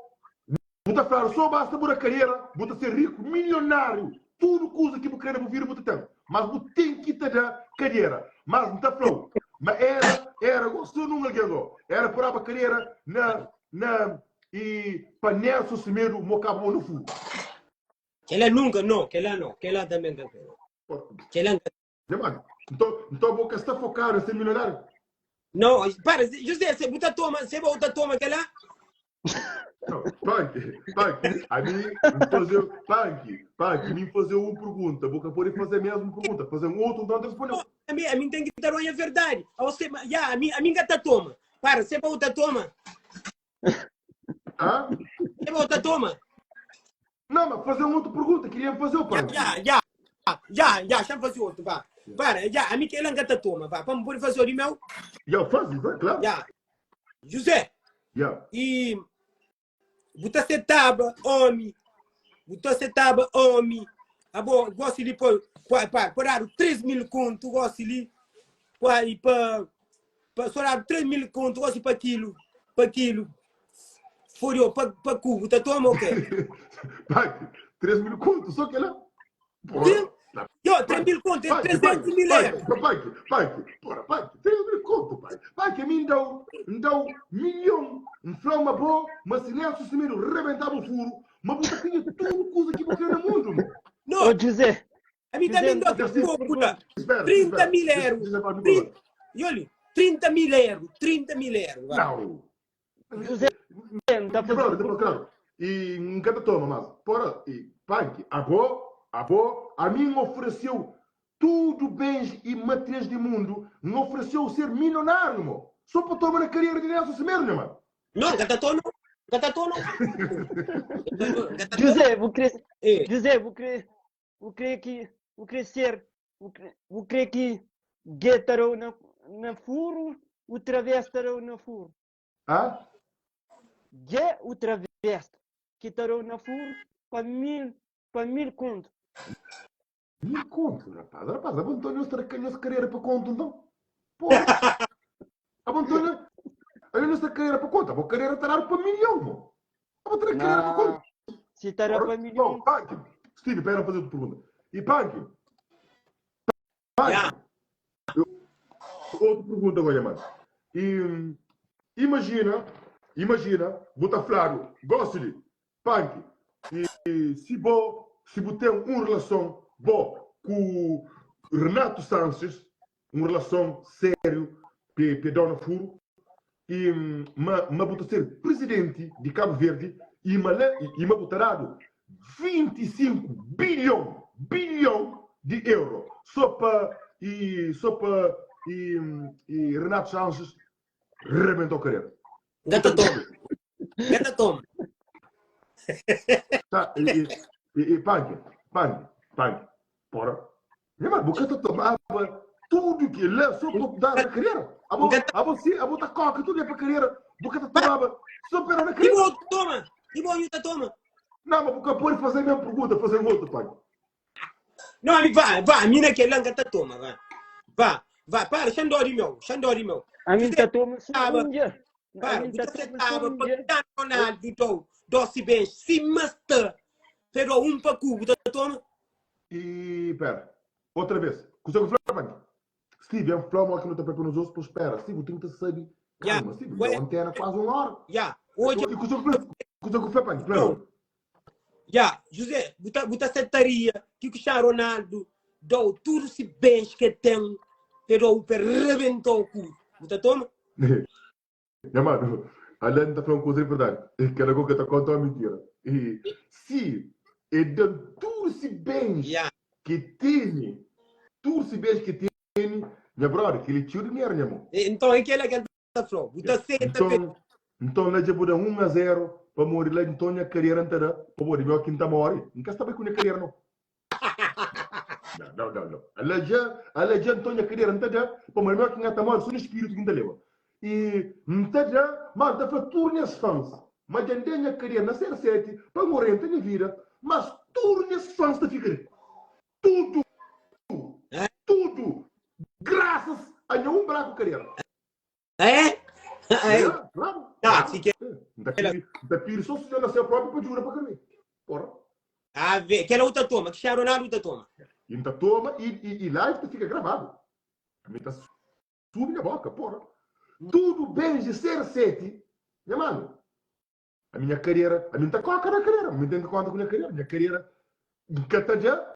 bu ta fladu só basta bu da kadera bu ta ser riku, milionáriu, tudu kuza ki bu kre na bu vida bu ta ten, mas bu ten ki ta da kadera. Mas N ta flau ma era era go só nun algen go era pa daba kadera na na i pa Nelson Semedo mokaba bo na furu. Kela nunka no, kela no, kela também ka kre. Kela nka Nha mano, nton, nton bo ka sta focado em ser milionário? Não, para, José, se bu ta toma, se bu ta toma kela? Não, Punk, Punk, a mim fazer, Punk, Punk, mim fazer uma pergunta, bo ka pode fazer a mesma pergunta, fazer um outro, então respondeu. A mim, a mim tem que dar a verdade. A você, ya, a mim, a mim ka ta toma. Para, se bu ta toma. Hã? Se bu ta toma. Não, mas fazer uma outra pergunta, queria fazer o Punk. Ya, ya, ya, ya, deixa fazer outro, vá. Para, ya, a mim que ela ta toma, vá. Para poder fazer o de meu. Ya, faz, vai, claro. Ya. José. Ya. E bu ta setaba homem, bu ta setaba homem. Abo, gosto de pôr, pá, pá, pôr dado 3 mil conto, gosto de, pá, e pá, pá, só dado 3 mil conto, gosto pa quilo, pa quilo. Fodiu, pa, pa cubo, ta toma o quê? Pá, 3 mil conto, só que lá. Porra. Sim. Yo, 3 mil conto, é 300 mil euros. Pai, pai, porra, pai, 3 mil conto, pai. Pai, que a mim dá, dá milhão, um flama bom, mas silêncio se medo, rebentava o furo, mas você tinha tudo coisa que você no mundo, mano. Não. Ô, José. A mim também dá pouco, tá? 30 mil euros. 30, e olha, 30 mil euros, 30 mil euros. Não. José, não tá fazendo. Claro, E nunca te toma, mas, porra, e, punk, abo, abo, a mim ofereceu tudo bens e materiais do mundo, me ofereceu ser milionário, mo. Só para tomar na carreira de Nelson Semedo, meu mano. Não, nunca te tomo, nunca te tomo. José, vou querer, José, vou querer, vou querer que, vou querer ser, vou querer, vou querer que guetarou na, na furo, o travestarou na furo. Hã? Dje o travesta ki ta dau na furu pa mil pa mil kontu. Mil kontu, rapaz. Rapaz, abantona nhos tra nhos karera pa kontu nton. Porra. Abantona a nhos tra karera pa kontu. Abo karera ta dadu pa milhon, mo. Abo tra karera pa kontu. Si ta da pa milhon. Bom, Punk, Steve, pera fazer outra pergunta. E Punk, Punk, Yeah. Outra pergunta agora, mano. E, imagina, imagina, bu ta fladu, gosto de punk. E, e se bo, se bu tem um relação bo com Renato Sanches, um relação sério, pe, pe dona furo, e ma, ma bu ta ser presidente de Cabo Verde e ma, e ma bu ta dadu 25 bilhão, bilhão de euro só pa e só pa e, e Renato Sanches rebentou a carreira. Gata toma. Gata toma. Tá, e, e, e, e pague, pague, pague. Porra. Minha mãe, você tá tomava tudo que lá só para dar na carreira. A Gata- a você, a botar coca, tudo é para carreira. Você tá tomava só para na E carreira. bom, toma. E bom, tá toma. Não, mas porque pode fazer a mesma pergunta, fazer outra, pai. Não, amigo, vá, vá, a mina que é langa tá toma, vá. Vá, vá, para, xandori meu, xandori meu. A mim tá toma só Tava. um dia. A Para, mim tá você toma só tava um pa dia. Ronaldo, do, doce bem, se masta, pero um pa cubo, tá toma. E pera, outra vez. Consegue falar, pai? Steve, é um flow aqui no tapete nos ossos, pois espera. Steve, o 30 sabe. Yeah. Calma, Steve, Ué. deu antena quase uma hora. Ya, hoje, E consegue falar, consegue falar, pai? Claro. ya, José, buta, buta setaria, que o Ronaldo, dou tudo se bens que tem, pero o pé rebentou o cu. Buta toma? Minha mano, a Lene tá falando coisa de verdade. E que ela que tá contando uma mentira. E se ele deu tudo se bens Ya. Ki tene tudu si bens ki tene, nha brother, kel-li txeu dinheru nha mon. Nton, é kel-la ki N ta fla-u, bu ta seta pe. Nton, nton la dja bu da 1 a 0 pamodi la nton nha kadera N ta da pa bo, di mi óki N ta móre, N ka sta bai ku nha kadera nau. Nau, nau, nau, nau. Ala dja, ala dja nton nha kadera N ta da pamodi mi óki N ka ta móre, so nha spiritu ki N ta leba. I N ta da, má N ta fla tudu nhas fans ma dja N da nha kadera na CR7 pa N orienta nha vida, mas tudu nhas fans ta fika riku. Tudu! Tudu! Grasas a nha un braku kadera. É? É, klaru. Tá, si ke. N ta pidi, N ta pidi so Sinhor na seu própriu pa djuda pa ka Porra. Ah, vê, kela u ta toma, Cristiano Ronaldo u ta toma. I N ta toma i, i, i live ta fika gravadu. Mi ta subi nha boka, porra. Tudu bens di CR7, nha manu. Ami nha kadera, ami N ta koka na kadera, mi ten ki konta ku nha kadera, nha kadera N ka ta da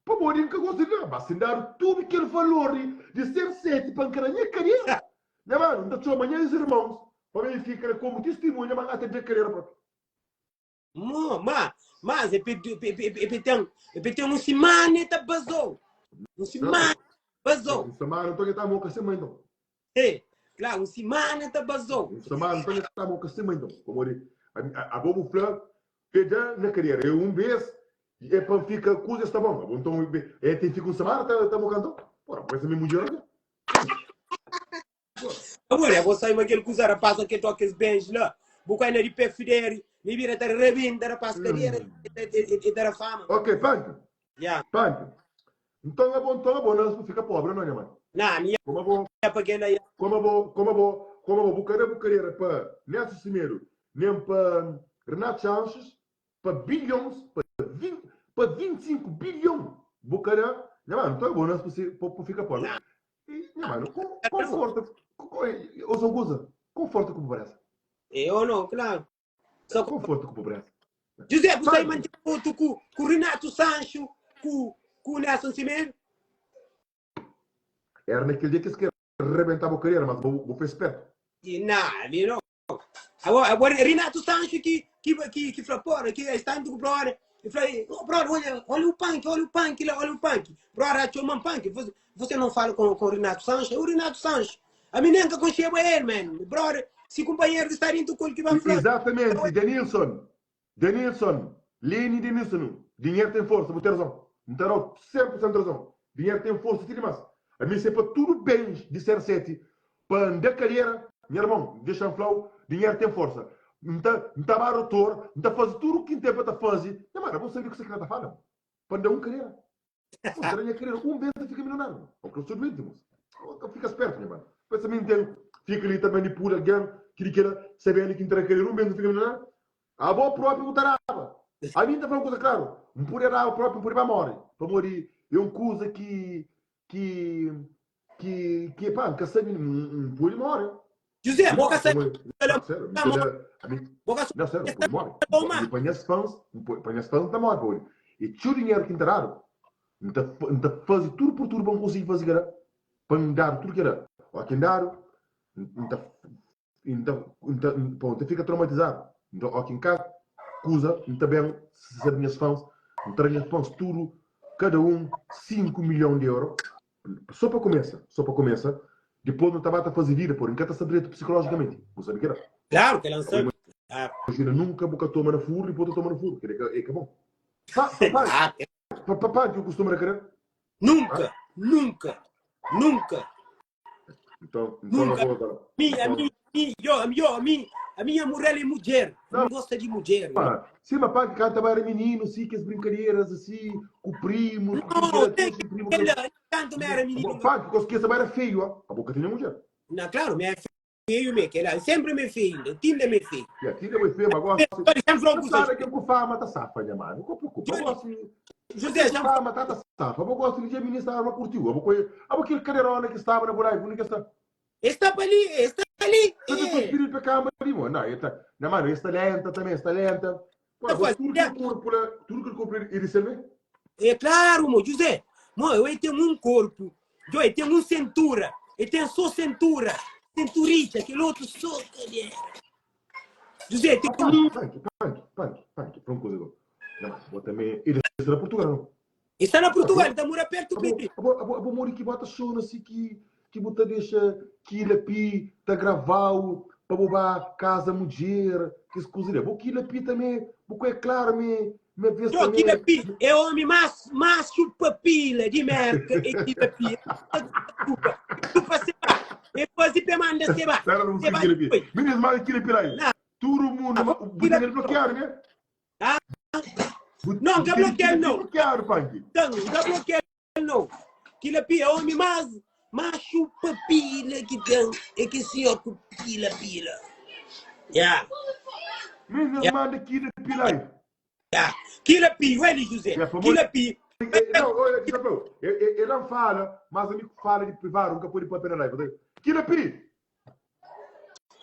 pamodi N ka gosta di da, mas si N dadu tudu kel valor di di CR7 pa N ka da nha kadera, nha manu, N ta txoma nhas irmons pa ben fika la komu tistimunha ma N ka ta da kadera propi. Mo, ma, mas é pe, pe, pe, pe ten, é pe ten un simana e ta bazou. Un simana bazou. Un semana nton e ta moka se mãe nton. É, claro, un simana ta bazou. Un semana nton e ta moka se mãe nton. Pamodi abo bu fla pe da na cadeira é un bes é pa fika kuza sta bom. Abo nton é tem fika un semana ta ta moka nton. Porra, pensa mi mudjer aqui. Agora, vou sair aquele coisa, rapaz, aquele toque es bens lá. Bu cai na de pé fidere, me vira tá rebenta, rapaz, cadeira, e dar fama. Ok, Pancho. Yeah. Pancho. Então é bom, então é bom, não fica pobre, não, minha mãe. Não, minha Como é bom, pa aquele aí. como é bom, como é bom, como é bom, bucaré, bucareira para Nelson Semedo, nem para Renato Sanches, pa bilhons, pa 20, pa 25 bilhon, bucaré, minha mãe, então é bom, não, para ficar pobre. E, nha mano, com, conforta, ouça uma coisa, conforta com pobreza. Eu não, claro. Só conforta com pobreza. José, você mantém foto com, com Renato Sancho, com, com o Nelson Semedo? Era naquele dia que eles querem arrebentar a carreira, mas vou, vou fez perto. E, não, não. Agora, agora Renato Sancho que, que, que, que fla, porra, que está indo com o brother. E fla, oh, brother, olha, olha o punk, olha o punk lá, olha o punk. Brother, achou um punk. Você, você não fala com, com o Renato Sancho? É o Renato Sancho. A mim nunca conheceu ele, man. Brother, se companheiro está dentro com ele que vai falar. Exatamente, Denilson. Denilson, Leni Denilson, dinheiro tem força, bu tem razão. N ta dau 100% razão. Dinheiro tem força ti dimas. Ami se pa tudo bens di CR7 pa N da cadeira, nha irmão, dexa-m fla-u, dinheiro tem força. N ta, N ta ba doutor, N ta faze tudo ki N ten pa ta faze. Nha mano, bo sabe kuse ki N ta fala, pa N da un cadeira. Pô, será nha querer um bem fica milionário? Ou que eu sou doente, moço. Fica esperto, minha mano. Pensa mim tem, fica ali também manipula alguém que queira saber que entra querer um bem fica milionário. A boa próprio botarava. A mim tá falando coisa claro. Um poder dar próprio, um poder morre. Para morrer é uma coisa que que que que pá, nunca sabe, um pode morrer. José, boca sabe. Sério, não, sério, pode morrer. E para minhas fãs, para minhas fãs não tá morre, pode. E tio dinheiro que entraram, não tá, não tá fazer tudo por tudo para não conseguir fazer cara, para não dar tudo que era. Ó, quem dar, não tá, não tá, não tá, não tá fica traumatizado. Então, ó, quem cá cusa, não tá bem, se sabe minhas fãs, não tá minhas fãs tudo, cada um 5 milhões de euros. Só pa kumesa, só pa kumesa, dipôs nu ta ba ta faze vida, pô, N ka ta sta dretu psikolójikamenti, bu sabe kela? Klaru ke la N sabe, klaru. Imajina nunka bu ka toma na furu, dipôs ta toma na furu, kela é ka bon. Pa, pa, pa, pa, pa, ki bu kustuma da kadera? Nunka, nunka, nunka. Então, então Nunka. agora, agora. Mi, a mi, mi, yo, yo, a mi, a minha moral é mulher. Não. Não gosta de mulher. Ah, sim, mas pá, que canta era menino, sim, que as brincadeiras assim, com o primo, com Não, o tem primo, que ela, tanto me era menino. Pá, que conseguia saber era feio, ó. A boca tinha mulher. Não, claro, me é feio, me que ela sempre me é feio, ainda, tinda me é feio. E aqui não é feio, mas gosta. Olha, sempre falo com Sabe vocês. que com fama tá safa, minha mano. Não preocupa. Eu gosto. José, já fama tá tá safa. Eu gosto de ministra arma curtiu. Eu vou aquele cadeirona que estava na buraco, que está. Está ali, está ali. Mas depois pediu para cá, mas não, ele tá, não, mano, está lenta também, está lenta. Pô, Tá tudo que o corpo, tudo que o corpo ele serve. É claro, mo, José. Mo, eu tenho um corpo. Eu tenho uma cintura. Eu tenho só cintura. Cinturita, aquele outro só cadeira. José, tem um. Punk, punk, punk, punk, punk, coisa agora. Não, mas vou também. Ele será Portugal, não? E sta na Portugal, ta mora perto Abo, Pedrinho. abo, abo, abo modi ki bo ta xona si ki ki bu ta dexa kila pi ta gravau pa bu ba casa mudjer, kes kuza li. Abo kila pi também, bu ko é claro me me vez Txô, kila também. pi é omi mas machu pa pila di Merka é kila pi. Chupa, chupa se ba. É fazi pe manda se ba. Pera, não Se busca ba kila pi. foi. Meninas, manda kila pi lá aí. Não, Todo mundo, abo bu kila tem ele pi. bloqueado, né? Ah, Bu, não, bu ka tem bloqueia kila pi não. bloqueado, Panki. Então, ka bloqueia não. Kila pi é omi mas machu pa pila ki ten é ki senhor ku pila pila. Yeah. Meninas, Yeah. manda kila pi lá aí. Yeah. Kila pi, Weli José. Yeah, pamodi Kila pi. Não, olha, Chapéu, ele não fala, mas amigo fala de privado, nunca pode pôr na live. Kila pi!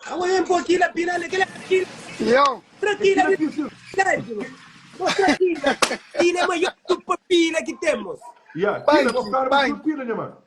Amanhã pô kila pi na kila kila Yo, tra kila Kila pi, sim. Mostra kila. Kila é maior chupa pila que temos. Yeah, kila, vou Panki, falar panki. de pila, né, mano?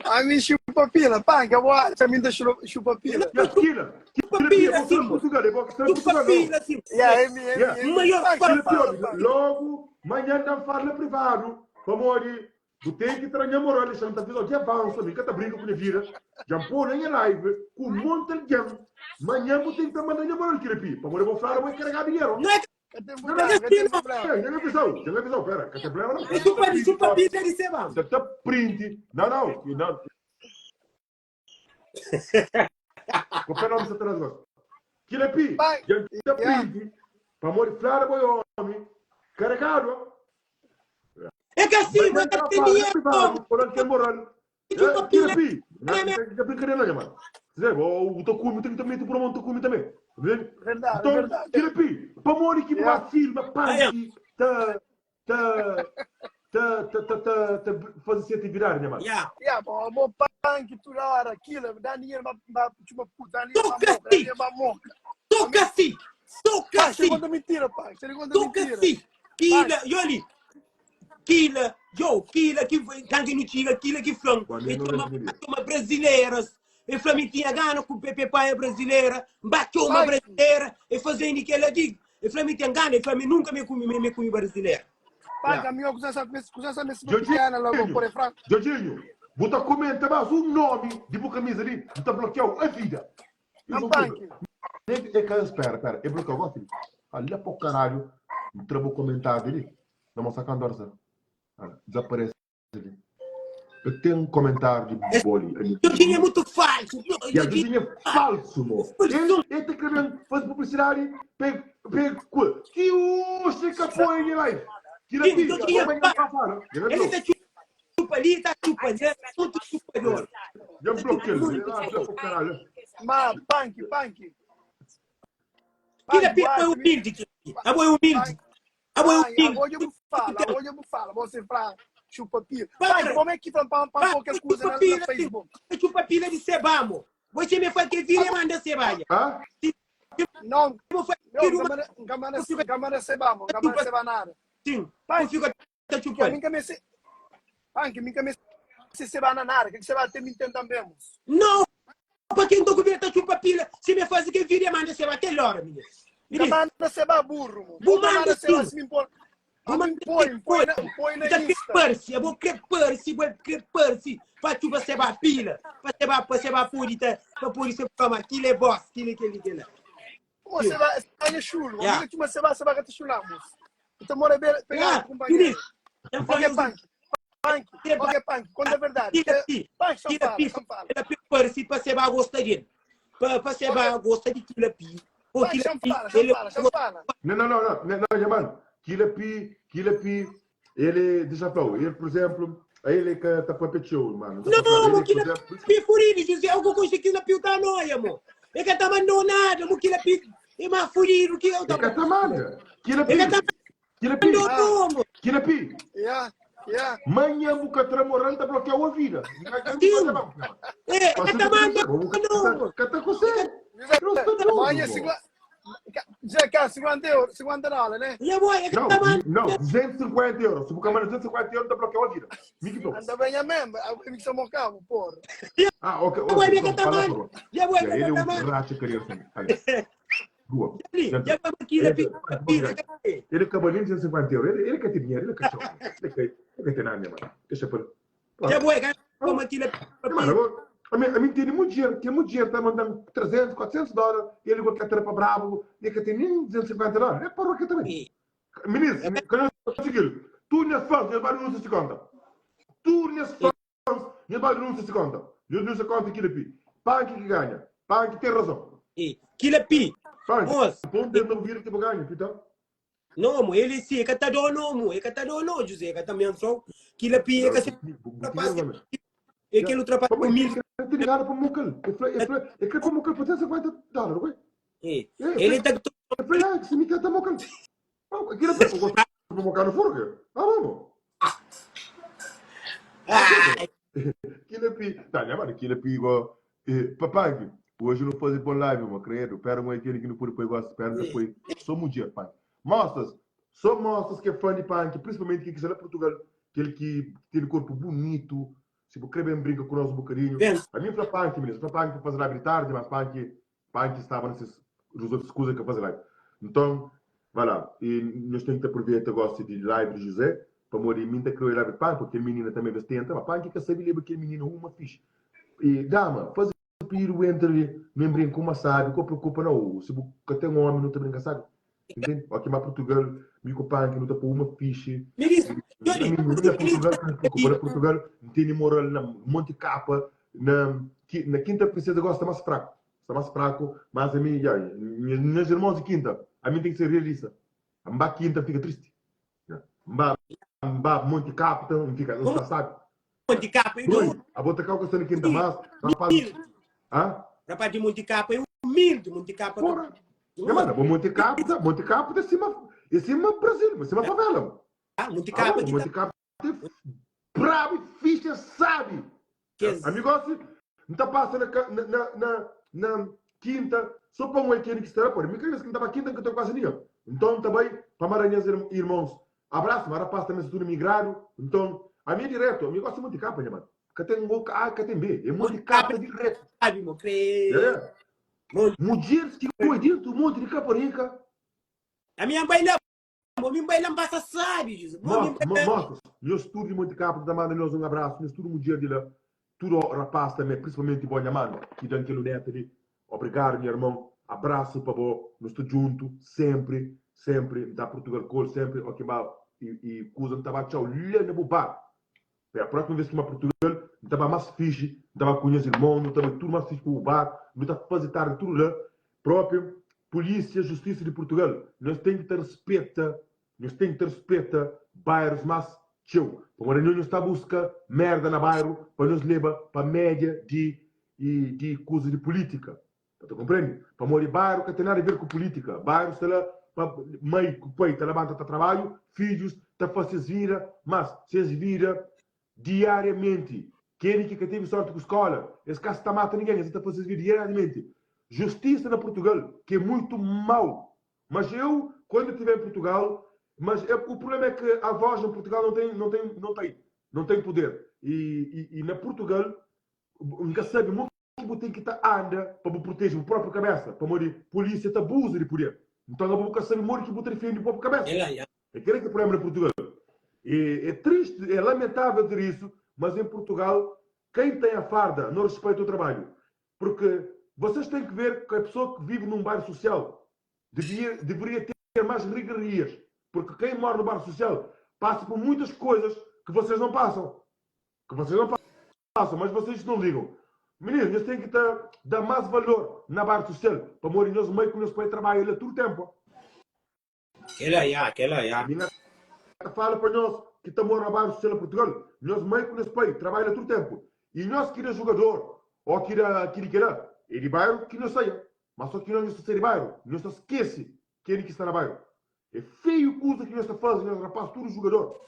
A mim chupa pila, panki, eu vou a mim da chupa pila. Yeah, kila. Chupa Kila pi, eu pila, vou falar sim. de Portugal, eu vou falar de Chupa Portugal, não. pila, sim. Yeah, é mim, é Yeah. mim, é mim. Maior Panki, Kila pi, fala, ó, panki. logo, manhã não fala privado. Pamodi, bu tem que trazer moral, Alexandre, tá fiz de avanço, amigo, tá brinca com a vida. Já pô na minha live, com um monte de gente. Manhã bu tem que mandar minha moral, kila pi. Pamodi, eu vou falar, eu vou carregar dinheiro. Não é que Cadê Não, problema? não, Cadê não. problema? É, já me avisou, já me avisou, pera, que tem problema não. é chupa de chupa pila de seba. Você tá print. Não, não, não. Qual é o nome desse negócio? Kila pi, Pai, já tá yeah. print. Para morrer flora boi homem, carregado. É que assim, Mas vai não tá ter falando dinheiro. privado, falando que é moral. Chupa Kila pila. pi, não é brincadeira não, mano. Zé, o teu cume tem que também, tu por mão teu cume também. Tá vendo? Verdade, Então, verdade. Kila pi, para morrer que Yeah. vai filma, panque, tá, tá, tá, tá, tá, tá, tá, fazer se atividade, né, mano? Yeah. Yeah, bom, bom panki toda hora, aquilo, dá dinheiro pra, pra chupa puta, dá dinheiro pra Toca moca, dá sim. dinheiro pra moca. Toca assim. Toca Pá, você assim. conta mentira, pá, você conta Toca mentira. assim. Kila, yoli. Kila, yo, kila que tanque no tira, kila que flan. Quando E eu não toma, respondi. toma brasileiras. E flan tinha gana com o PP pai brasileira, bateu uma Ai. brasileira e fazendo que ela diz. E flan tinha gana, e flan nunca me comi, me, me comi brasileira. Pá, caminhão, com essa, com essa mesma Jorginho. piana logo, por franco. Jorginho, bota comenta mais um nome de boa camisa ali, bota bloqueou a vida. Não, Isso panki. É que, espera, espera, é bloqueou agora, filho. Ali para o caralho, entrou o comentário ali, na moça candorza. Desaparece ali. Eu tenho um comentário de boli ali. Jorginho é muito falso. E a Jorginho Jorginho é falso, mo. Ele, ele tá querendo fazer publicidade, pega, pega, que o se capou ele lá. Tira Sim, aqui, Jorginho é como é que eu falo? Ele tá chupa ali, tá chupa ali, é muito chupador. Já bloqueei ele. Ah, já pro caralho. Mas, panki, panki. Kila pi Panki, é humilde, kila pi. Abo é humilde. Abo é humilde. Agora eu falo, agora eu falo, você fala, chupa pila. Para. Panki, como é que fala para Para, qualquer coisa chupa na, pila, na Facebook? Chupa pila de sebamo. Você me faz que vira e manda sebaya. Hã? Não, Vou fazer não, uma gamana, gamana sebamo, gamana sebanada. sim. Pai, Eu fico tá Que a chupando. mim que me se Panki, mim que me se sebana nada, que você vai ter me entender mesmo. Não, para quem tô com tá chupa pila, se me faz que vira e manda seba até hora, menina. Menina, Gamana seba burro, mo. Bu manda Gamana seba sim. se me impor. Bu A mim manda põe, sim, põe na, põe na Tá Insta. que eu vou que parse, vou que parse, para chupa seba pila, para seba, para seba purita, para puri se toma, aquilo é boss, aquilo aquilo aquilo. Você vai, você é chulo. Yeah. Amigo, você vai, você vai te chulamos. Então mora bem, pegar Ah, companheiro. menino. Eu Ok, falei, Panki. Panki, ok, Panki, conta a verdade. Kila pi, Panki, só kila fala, pi, só fala. kila pi parse para seba gosta dele. Para para seba gosta de kila pi. Ou Panki, kila só pi, fala, só ele fala, só fala. Não, não, não, não, não, não, mano. Kila Pi, Kila Pi, ele, deixa eu falar, ele, por exemplo, ele que tá papeteu, mano. Tá Não, papeteu, mo ele, por kila exemplo, pi furini, José, algo com kila pi tá noia, mo. É que tá mandou nada, mo kila pi é mais furiro que eu é tá. catamanga. Kila Pi, Ele tá Kila Pi, mandou como? Kila Pi. Yeah, yeah. Manhã, buca tramorando, tá bloqueou a vida. Sim. É, é que tá mandando não. Cata com você. Manhã, Zé cá, 50 euros, 50 dólares, né? E boy, é que Não, tá mandando. não, 250 euros. Se buca manda 250 euros, tá bloqueou a vida. Miki Pô. Anda bem a mesmo, a mim que somos cabo, porra. Ah, ok. Ya boy, ok, é que tá fala, mandando. por Ya boy, favor. é Ele que é tá um mandando. racha carreira. assim. Boa. Ya boy, kila pi pila. Ele acabou nem 250 euros. Ele, ele quer ter dinheiro, ele é cachorro. Ele quer. E ka ten nada, nha mano. Dexa pa la. Dja bo é ka toma kila Nha mano, abo, ami, ami tene mudjer, ke mudjer ta mandan 300, 400 dólar, e el igual ka tra pa brabu, e ka ten nin 250 dólar. É porra ke ta bai. Minis, ka nhos sigil. Tudu nhas fãs, nhos ba denunsia si konta. Tudu nhas fãs. Nhos ba denunsia si konta. Nhos denunsia konta kila pi. Panki ki ganha. Panki ten razon. E, kila pi. Panki, Mos, pon pensa bu vida ki bu ganha, pita. No, mo, ele si, e ka ta do no, mo, e ka ta do no, José, e ka ta menso. Kila pi, e ka se rapaz, e kel outro rapaz humilde. Ka ten nada pa mokal. E fla, e fla, e kre pa mokal pa 250 dólar, oi. E, ele ta E fla, ah, se mi ka ta mokal. Kila pi, bu gosta pa mokal no foro, ke? Ah, vamos. Ai. Kila pi, tá, nha mano, kila pi igual. Eh, papai, hoje não fazer bom live, mano, credo. Pera um aquele que não pode pôr igual, pera não põe. Sou mulher, pai. Mostras, só mostras que é fã de punk, principalmente que está na Portugal, aquele que teve corpo bonito, se você quer bem brinca com nós um bocadinho. Bem. A mim fla punk, menino, fla punk para fazer live de tarde, mas punk Panki staba na ses nos otus kuza ka faze live. Nton, vai la. I nhos ten ki ta aproveita gosi di live di José, pamodi mi nta kre oja live di Panki, pabia kel minina tanbe bes tenta, ma Panki ka sabi leba kel minina uma fixi. I dama, faze pididu bu entra li, mi nbrinka uma sabi, ko preokupa nau, si bu ka ten omi nu ta brinka sabi. Entende? Oki ma Portugal, mi ku Panki nu ta poi uma fixi. Mi dis, Johnny, Mi na Portugal ka preokupa, na Portugal N tene moral na monti kapa, na na Quinta Princesa gosi sta mas fraku. Sta mas fraku, mas ami, ya, nhas irmons di Quinta, ami ten ki ser realista. N ba Quinta N fika tristi. N ba, N ba Monti Kapa, N fika, N sta sabi. Monti Kapa é Rui, abo ta kau ka sta na Quinta mas, rapaz, ha? Rapaz di Monti Kapa é humilde, Monti Kapa. Porra. Nha mano, bo Monti Kapa, Monti Kapa é sima, é sima Brasil, sima favela. Ah, Monti Kapa ah, Monti Kapa é brabo e fixe, sabe? Kes... Ami gosi, N ta passa na, na, na, na quinta, só pa um aquele que está lá, pode. Mi cada vez que N ta ba quinta, N ka ta quase ninguém. Então, N ta bai pa mara nhas irmãos. Abraço, mas rapaz também tudo migrado. Então, ami é direto, ami gosta muito de capa, nha mano. Ka tem O, A, ka tem B. É monte de capa direto. Sabe, mo cre. É. Mulheres que foi dentro do monte de Caparica. A minha baila, mo mi baila passa sabe, José. Mo mi baila. Mostra, nhos tudo de Monte Capa, ta manda nhos um abraço, nhos tudo mulher de lá, tudo rapaz também, principalmente bo nha mano, que dan aquele neto ali. Obrigado, nha irmão. Abraço pa bo, nós sta junto, sempre, sempre, nta Portugal col sempre, ok ba e, e kuza nta ba tchau lá na bu bar. É a próxima vez ki ma Portugal, nta ba mas fixe, nta ba ku nhas irmão, nu ta bai tudo mas fixe pa bu bar, nu ta faze tarde tudo lá. Próprio polícia, justiça de Portugal, nhos tem ki ta respeta, nhos tem ki ta respeta bairros mas txeu. Pamodi nhos nhos ta buska merda na bairro pa nhos leba pa média di di kuza di política. Ba ta komprende? Pamodi bairro ka ten nada a ver ku política. Bairro sta la pa mai ku pai ta labanta ta trabadju, fidjus ta fase ses vida, mas ses vida diariamenti. Keni ki ka tevi sorti ku skola, es ka sta mata ningen, es ta fase ses vida diariamenti. Justisa na Portugal ki é muito mau. Mas eu, quando estiver em Portugal, mas é, o problema é que a voz em Portugal não tem, não tem, não tem, não tem poder. E, e, e na Portugal, nunca sabe mo ki bu ten ki ta anda pa bu proteje bu próprio kabesa, pamodi polícia ta abusa di poder. Nton abo bu ka sabe modi ki bu ta difende bu próprio kabesa. É kel ki é problema na Portugal. É, é triste, é lamentável dizer isso, mas em Portugal quem tem a farda não respeita o trabalho. Porque vocês têm que ver que a pessoa que vive num bairro social devia, deveria ter mais regalias. Porque quem mora no bairro social passa por muitas coisas que vocês não passam. Que vocês não passam, mas vocês não ligam. Meninos, nós temos que tá, dar mais valor na bairro social. Para morrer nós mãe com nós pai trabalha lá todo tempo. Aquela ya, aquela ya. Minha fala para nós que estamos na bairro social em Portugal, nós mãe com nós pai trabalha todo tempo. E nós que é jogador, ou que era que que era, é de bairro que nós saia. Mas só que nós não de bairro, nós esquece quem é que está na bairro. É feio coisa que nós está fazendo, nós rapaz, tudo jogador.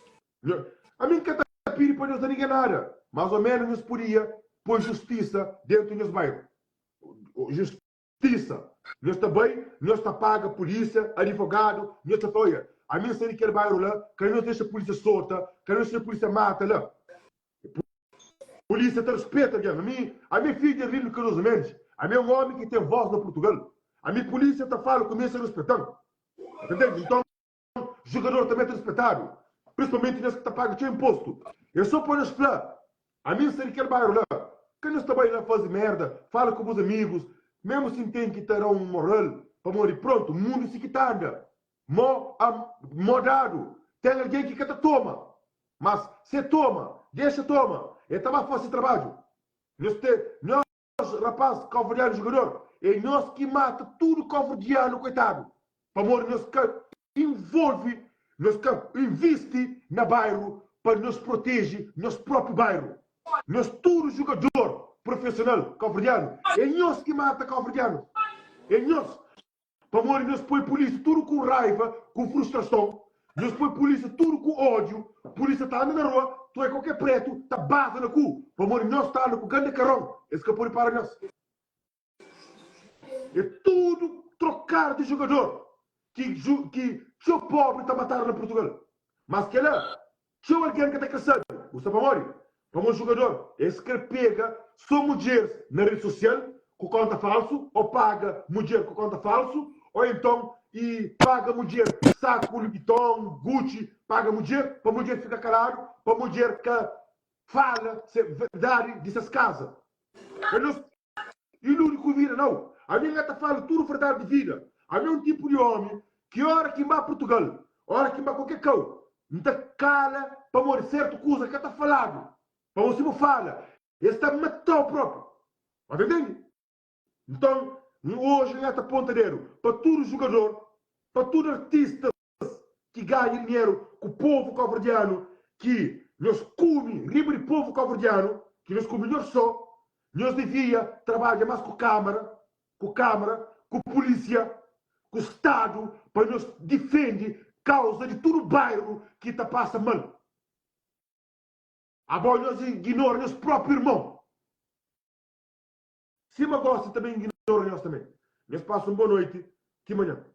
A mim que tá pedindo para nós ninguém nada. Mais ou menos nós podia pôr justiça dentro do nosso bairro. Justiça. Nós está bem, nós está paga polícia, advogado, nós está olha, a mim sai daquele bairro lá, que nós deixa a polícia solta, que nós deixa a polícia mata lá. Polícia te respeita, alguém. A mim, a mim filho de Arlindo Cardoso Mendes, a mim é um homem que tem voz no Portugal. A mim polícia te fala, começa respeitando. Entende? Então, jogador também é respeitado. Prinsipalmenti nhos ki ta paga txeu inpostu. É so pa nhos fla, Ami N sta di kel bairu la. Ka nhos ta bai la faze merda, fala ku bus amigus, memu si N ten ki ta da un moral, pamodi prontu, mundu si ki ta anda. Mo a mo dadu, ten algen ki ka ta toma. Mas si e toma, dexa toma, e ta ba fase trabadju. Nhos te, nhos. Rapaz cabo-verdiano jogador é nhos ki mata tudo cabo-verdiano coitado pamodi nhos ka envolve nhos ka invisti na bairro pa nhos protege nhos proprio bairro nhos tudo jogador profissional cabo-verdiano é nhos ki mata cabo-verdiano é nhos Pamodi nhos poi pulísia tudu ku raiva, ku frustrason, nhos poi pulísia tudu ku ódiu, pulísia ta anda na rua, ta oi kualker pretu ta baza na ku, pamodi nhos ta anda ku ganda karon, es ka pode para nhos. É tudu trokadu di jogador ki ki txeu pobri ta matadu na Purtugal. Mas kela Txeu algen ka ta kre sabe. Bu sta pamodi? Pamodi jugador es kre pega so mudjeris na redi sosial ku konta falsu o paga mudjer ku konta falsu o enton i paga mudjer saku Louis Vuitton, Gucci, paga mudjer pa mudjer fika kaladu pa mudjer ka fala se verdadi di ses kaza. Ka nos Iludi ku vida nau. Ami N ka ta fala tudu verdadi di vida. Ami é un tipu di omi ki ora ki N ba Purtugal, ora ki N ba kualker kau, N ta kala pamodi sertu kuza ka ta faladu. Pamodi si bu fala, es ta matau propi. Ba ta ntende? Nton, N oji N ta ponta dedu pa tudu jugador, pa tudu artistas ki ganha dinheru ku povu kabuverdianu ki nhos kumi riba di povu kabuverdianu ki nhos kumi nhos so nhos devia trabadja mas ku kamara ku kamara ku pulisia ku stadu pa nhos difendi kauza di tudu bairu ki ta pasa mal abo nhos ignora nhos propi irmon sima gosi ta ben ignora nhos tanbe nhos pasa un bo noiti ti manhan.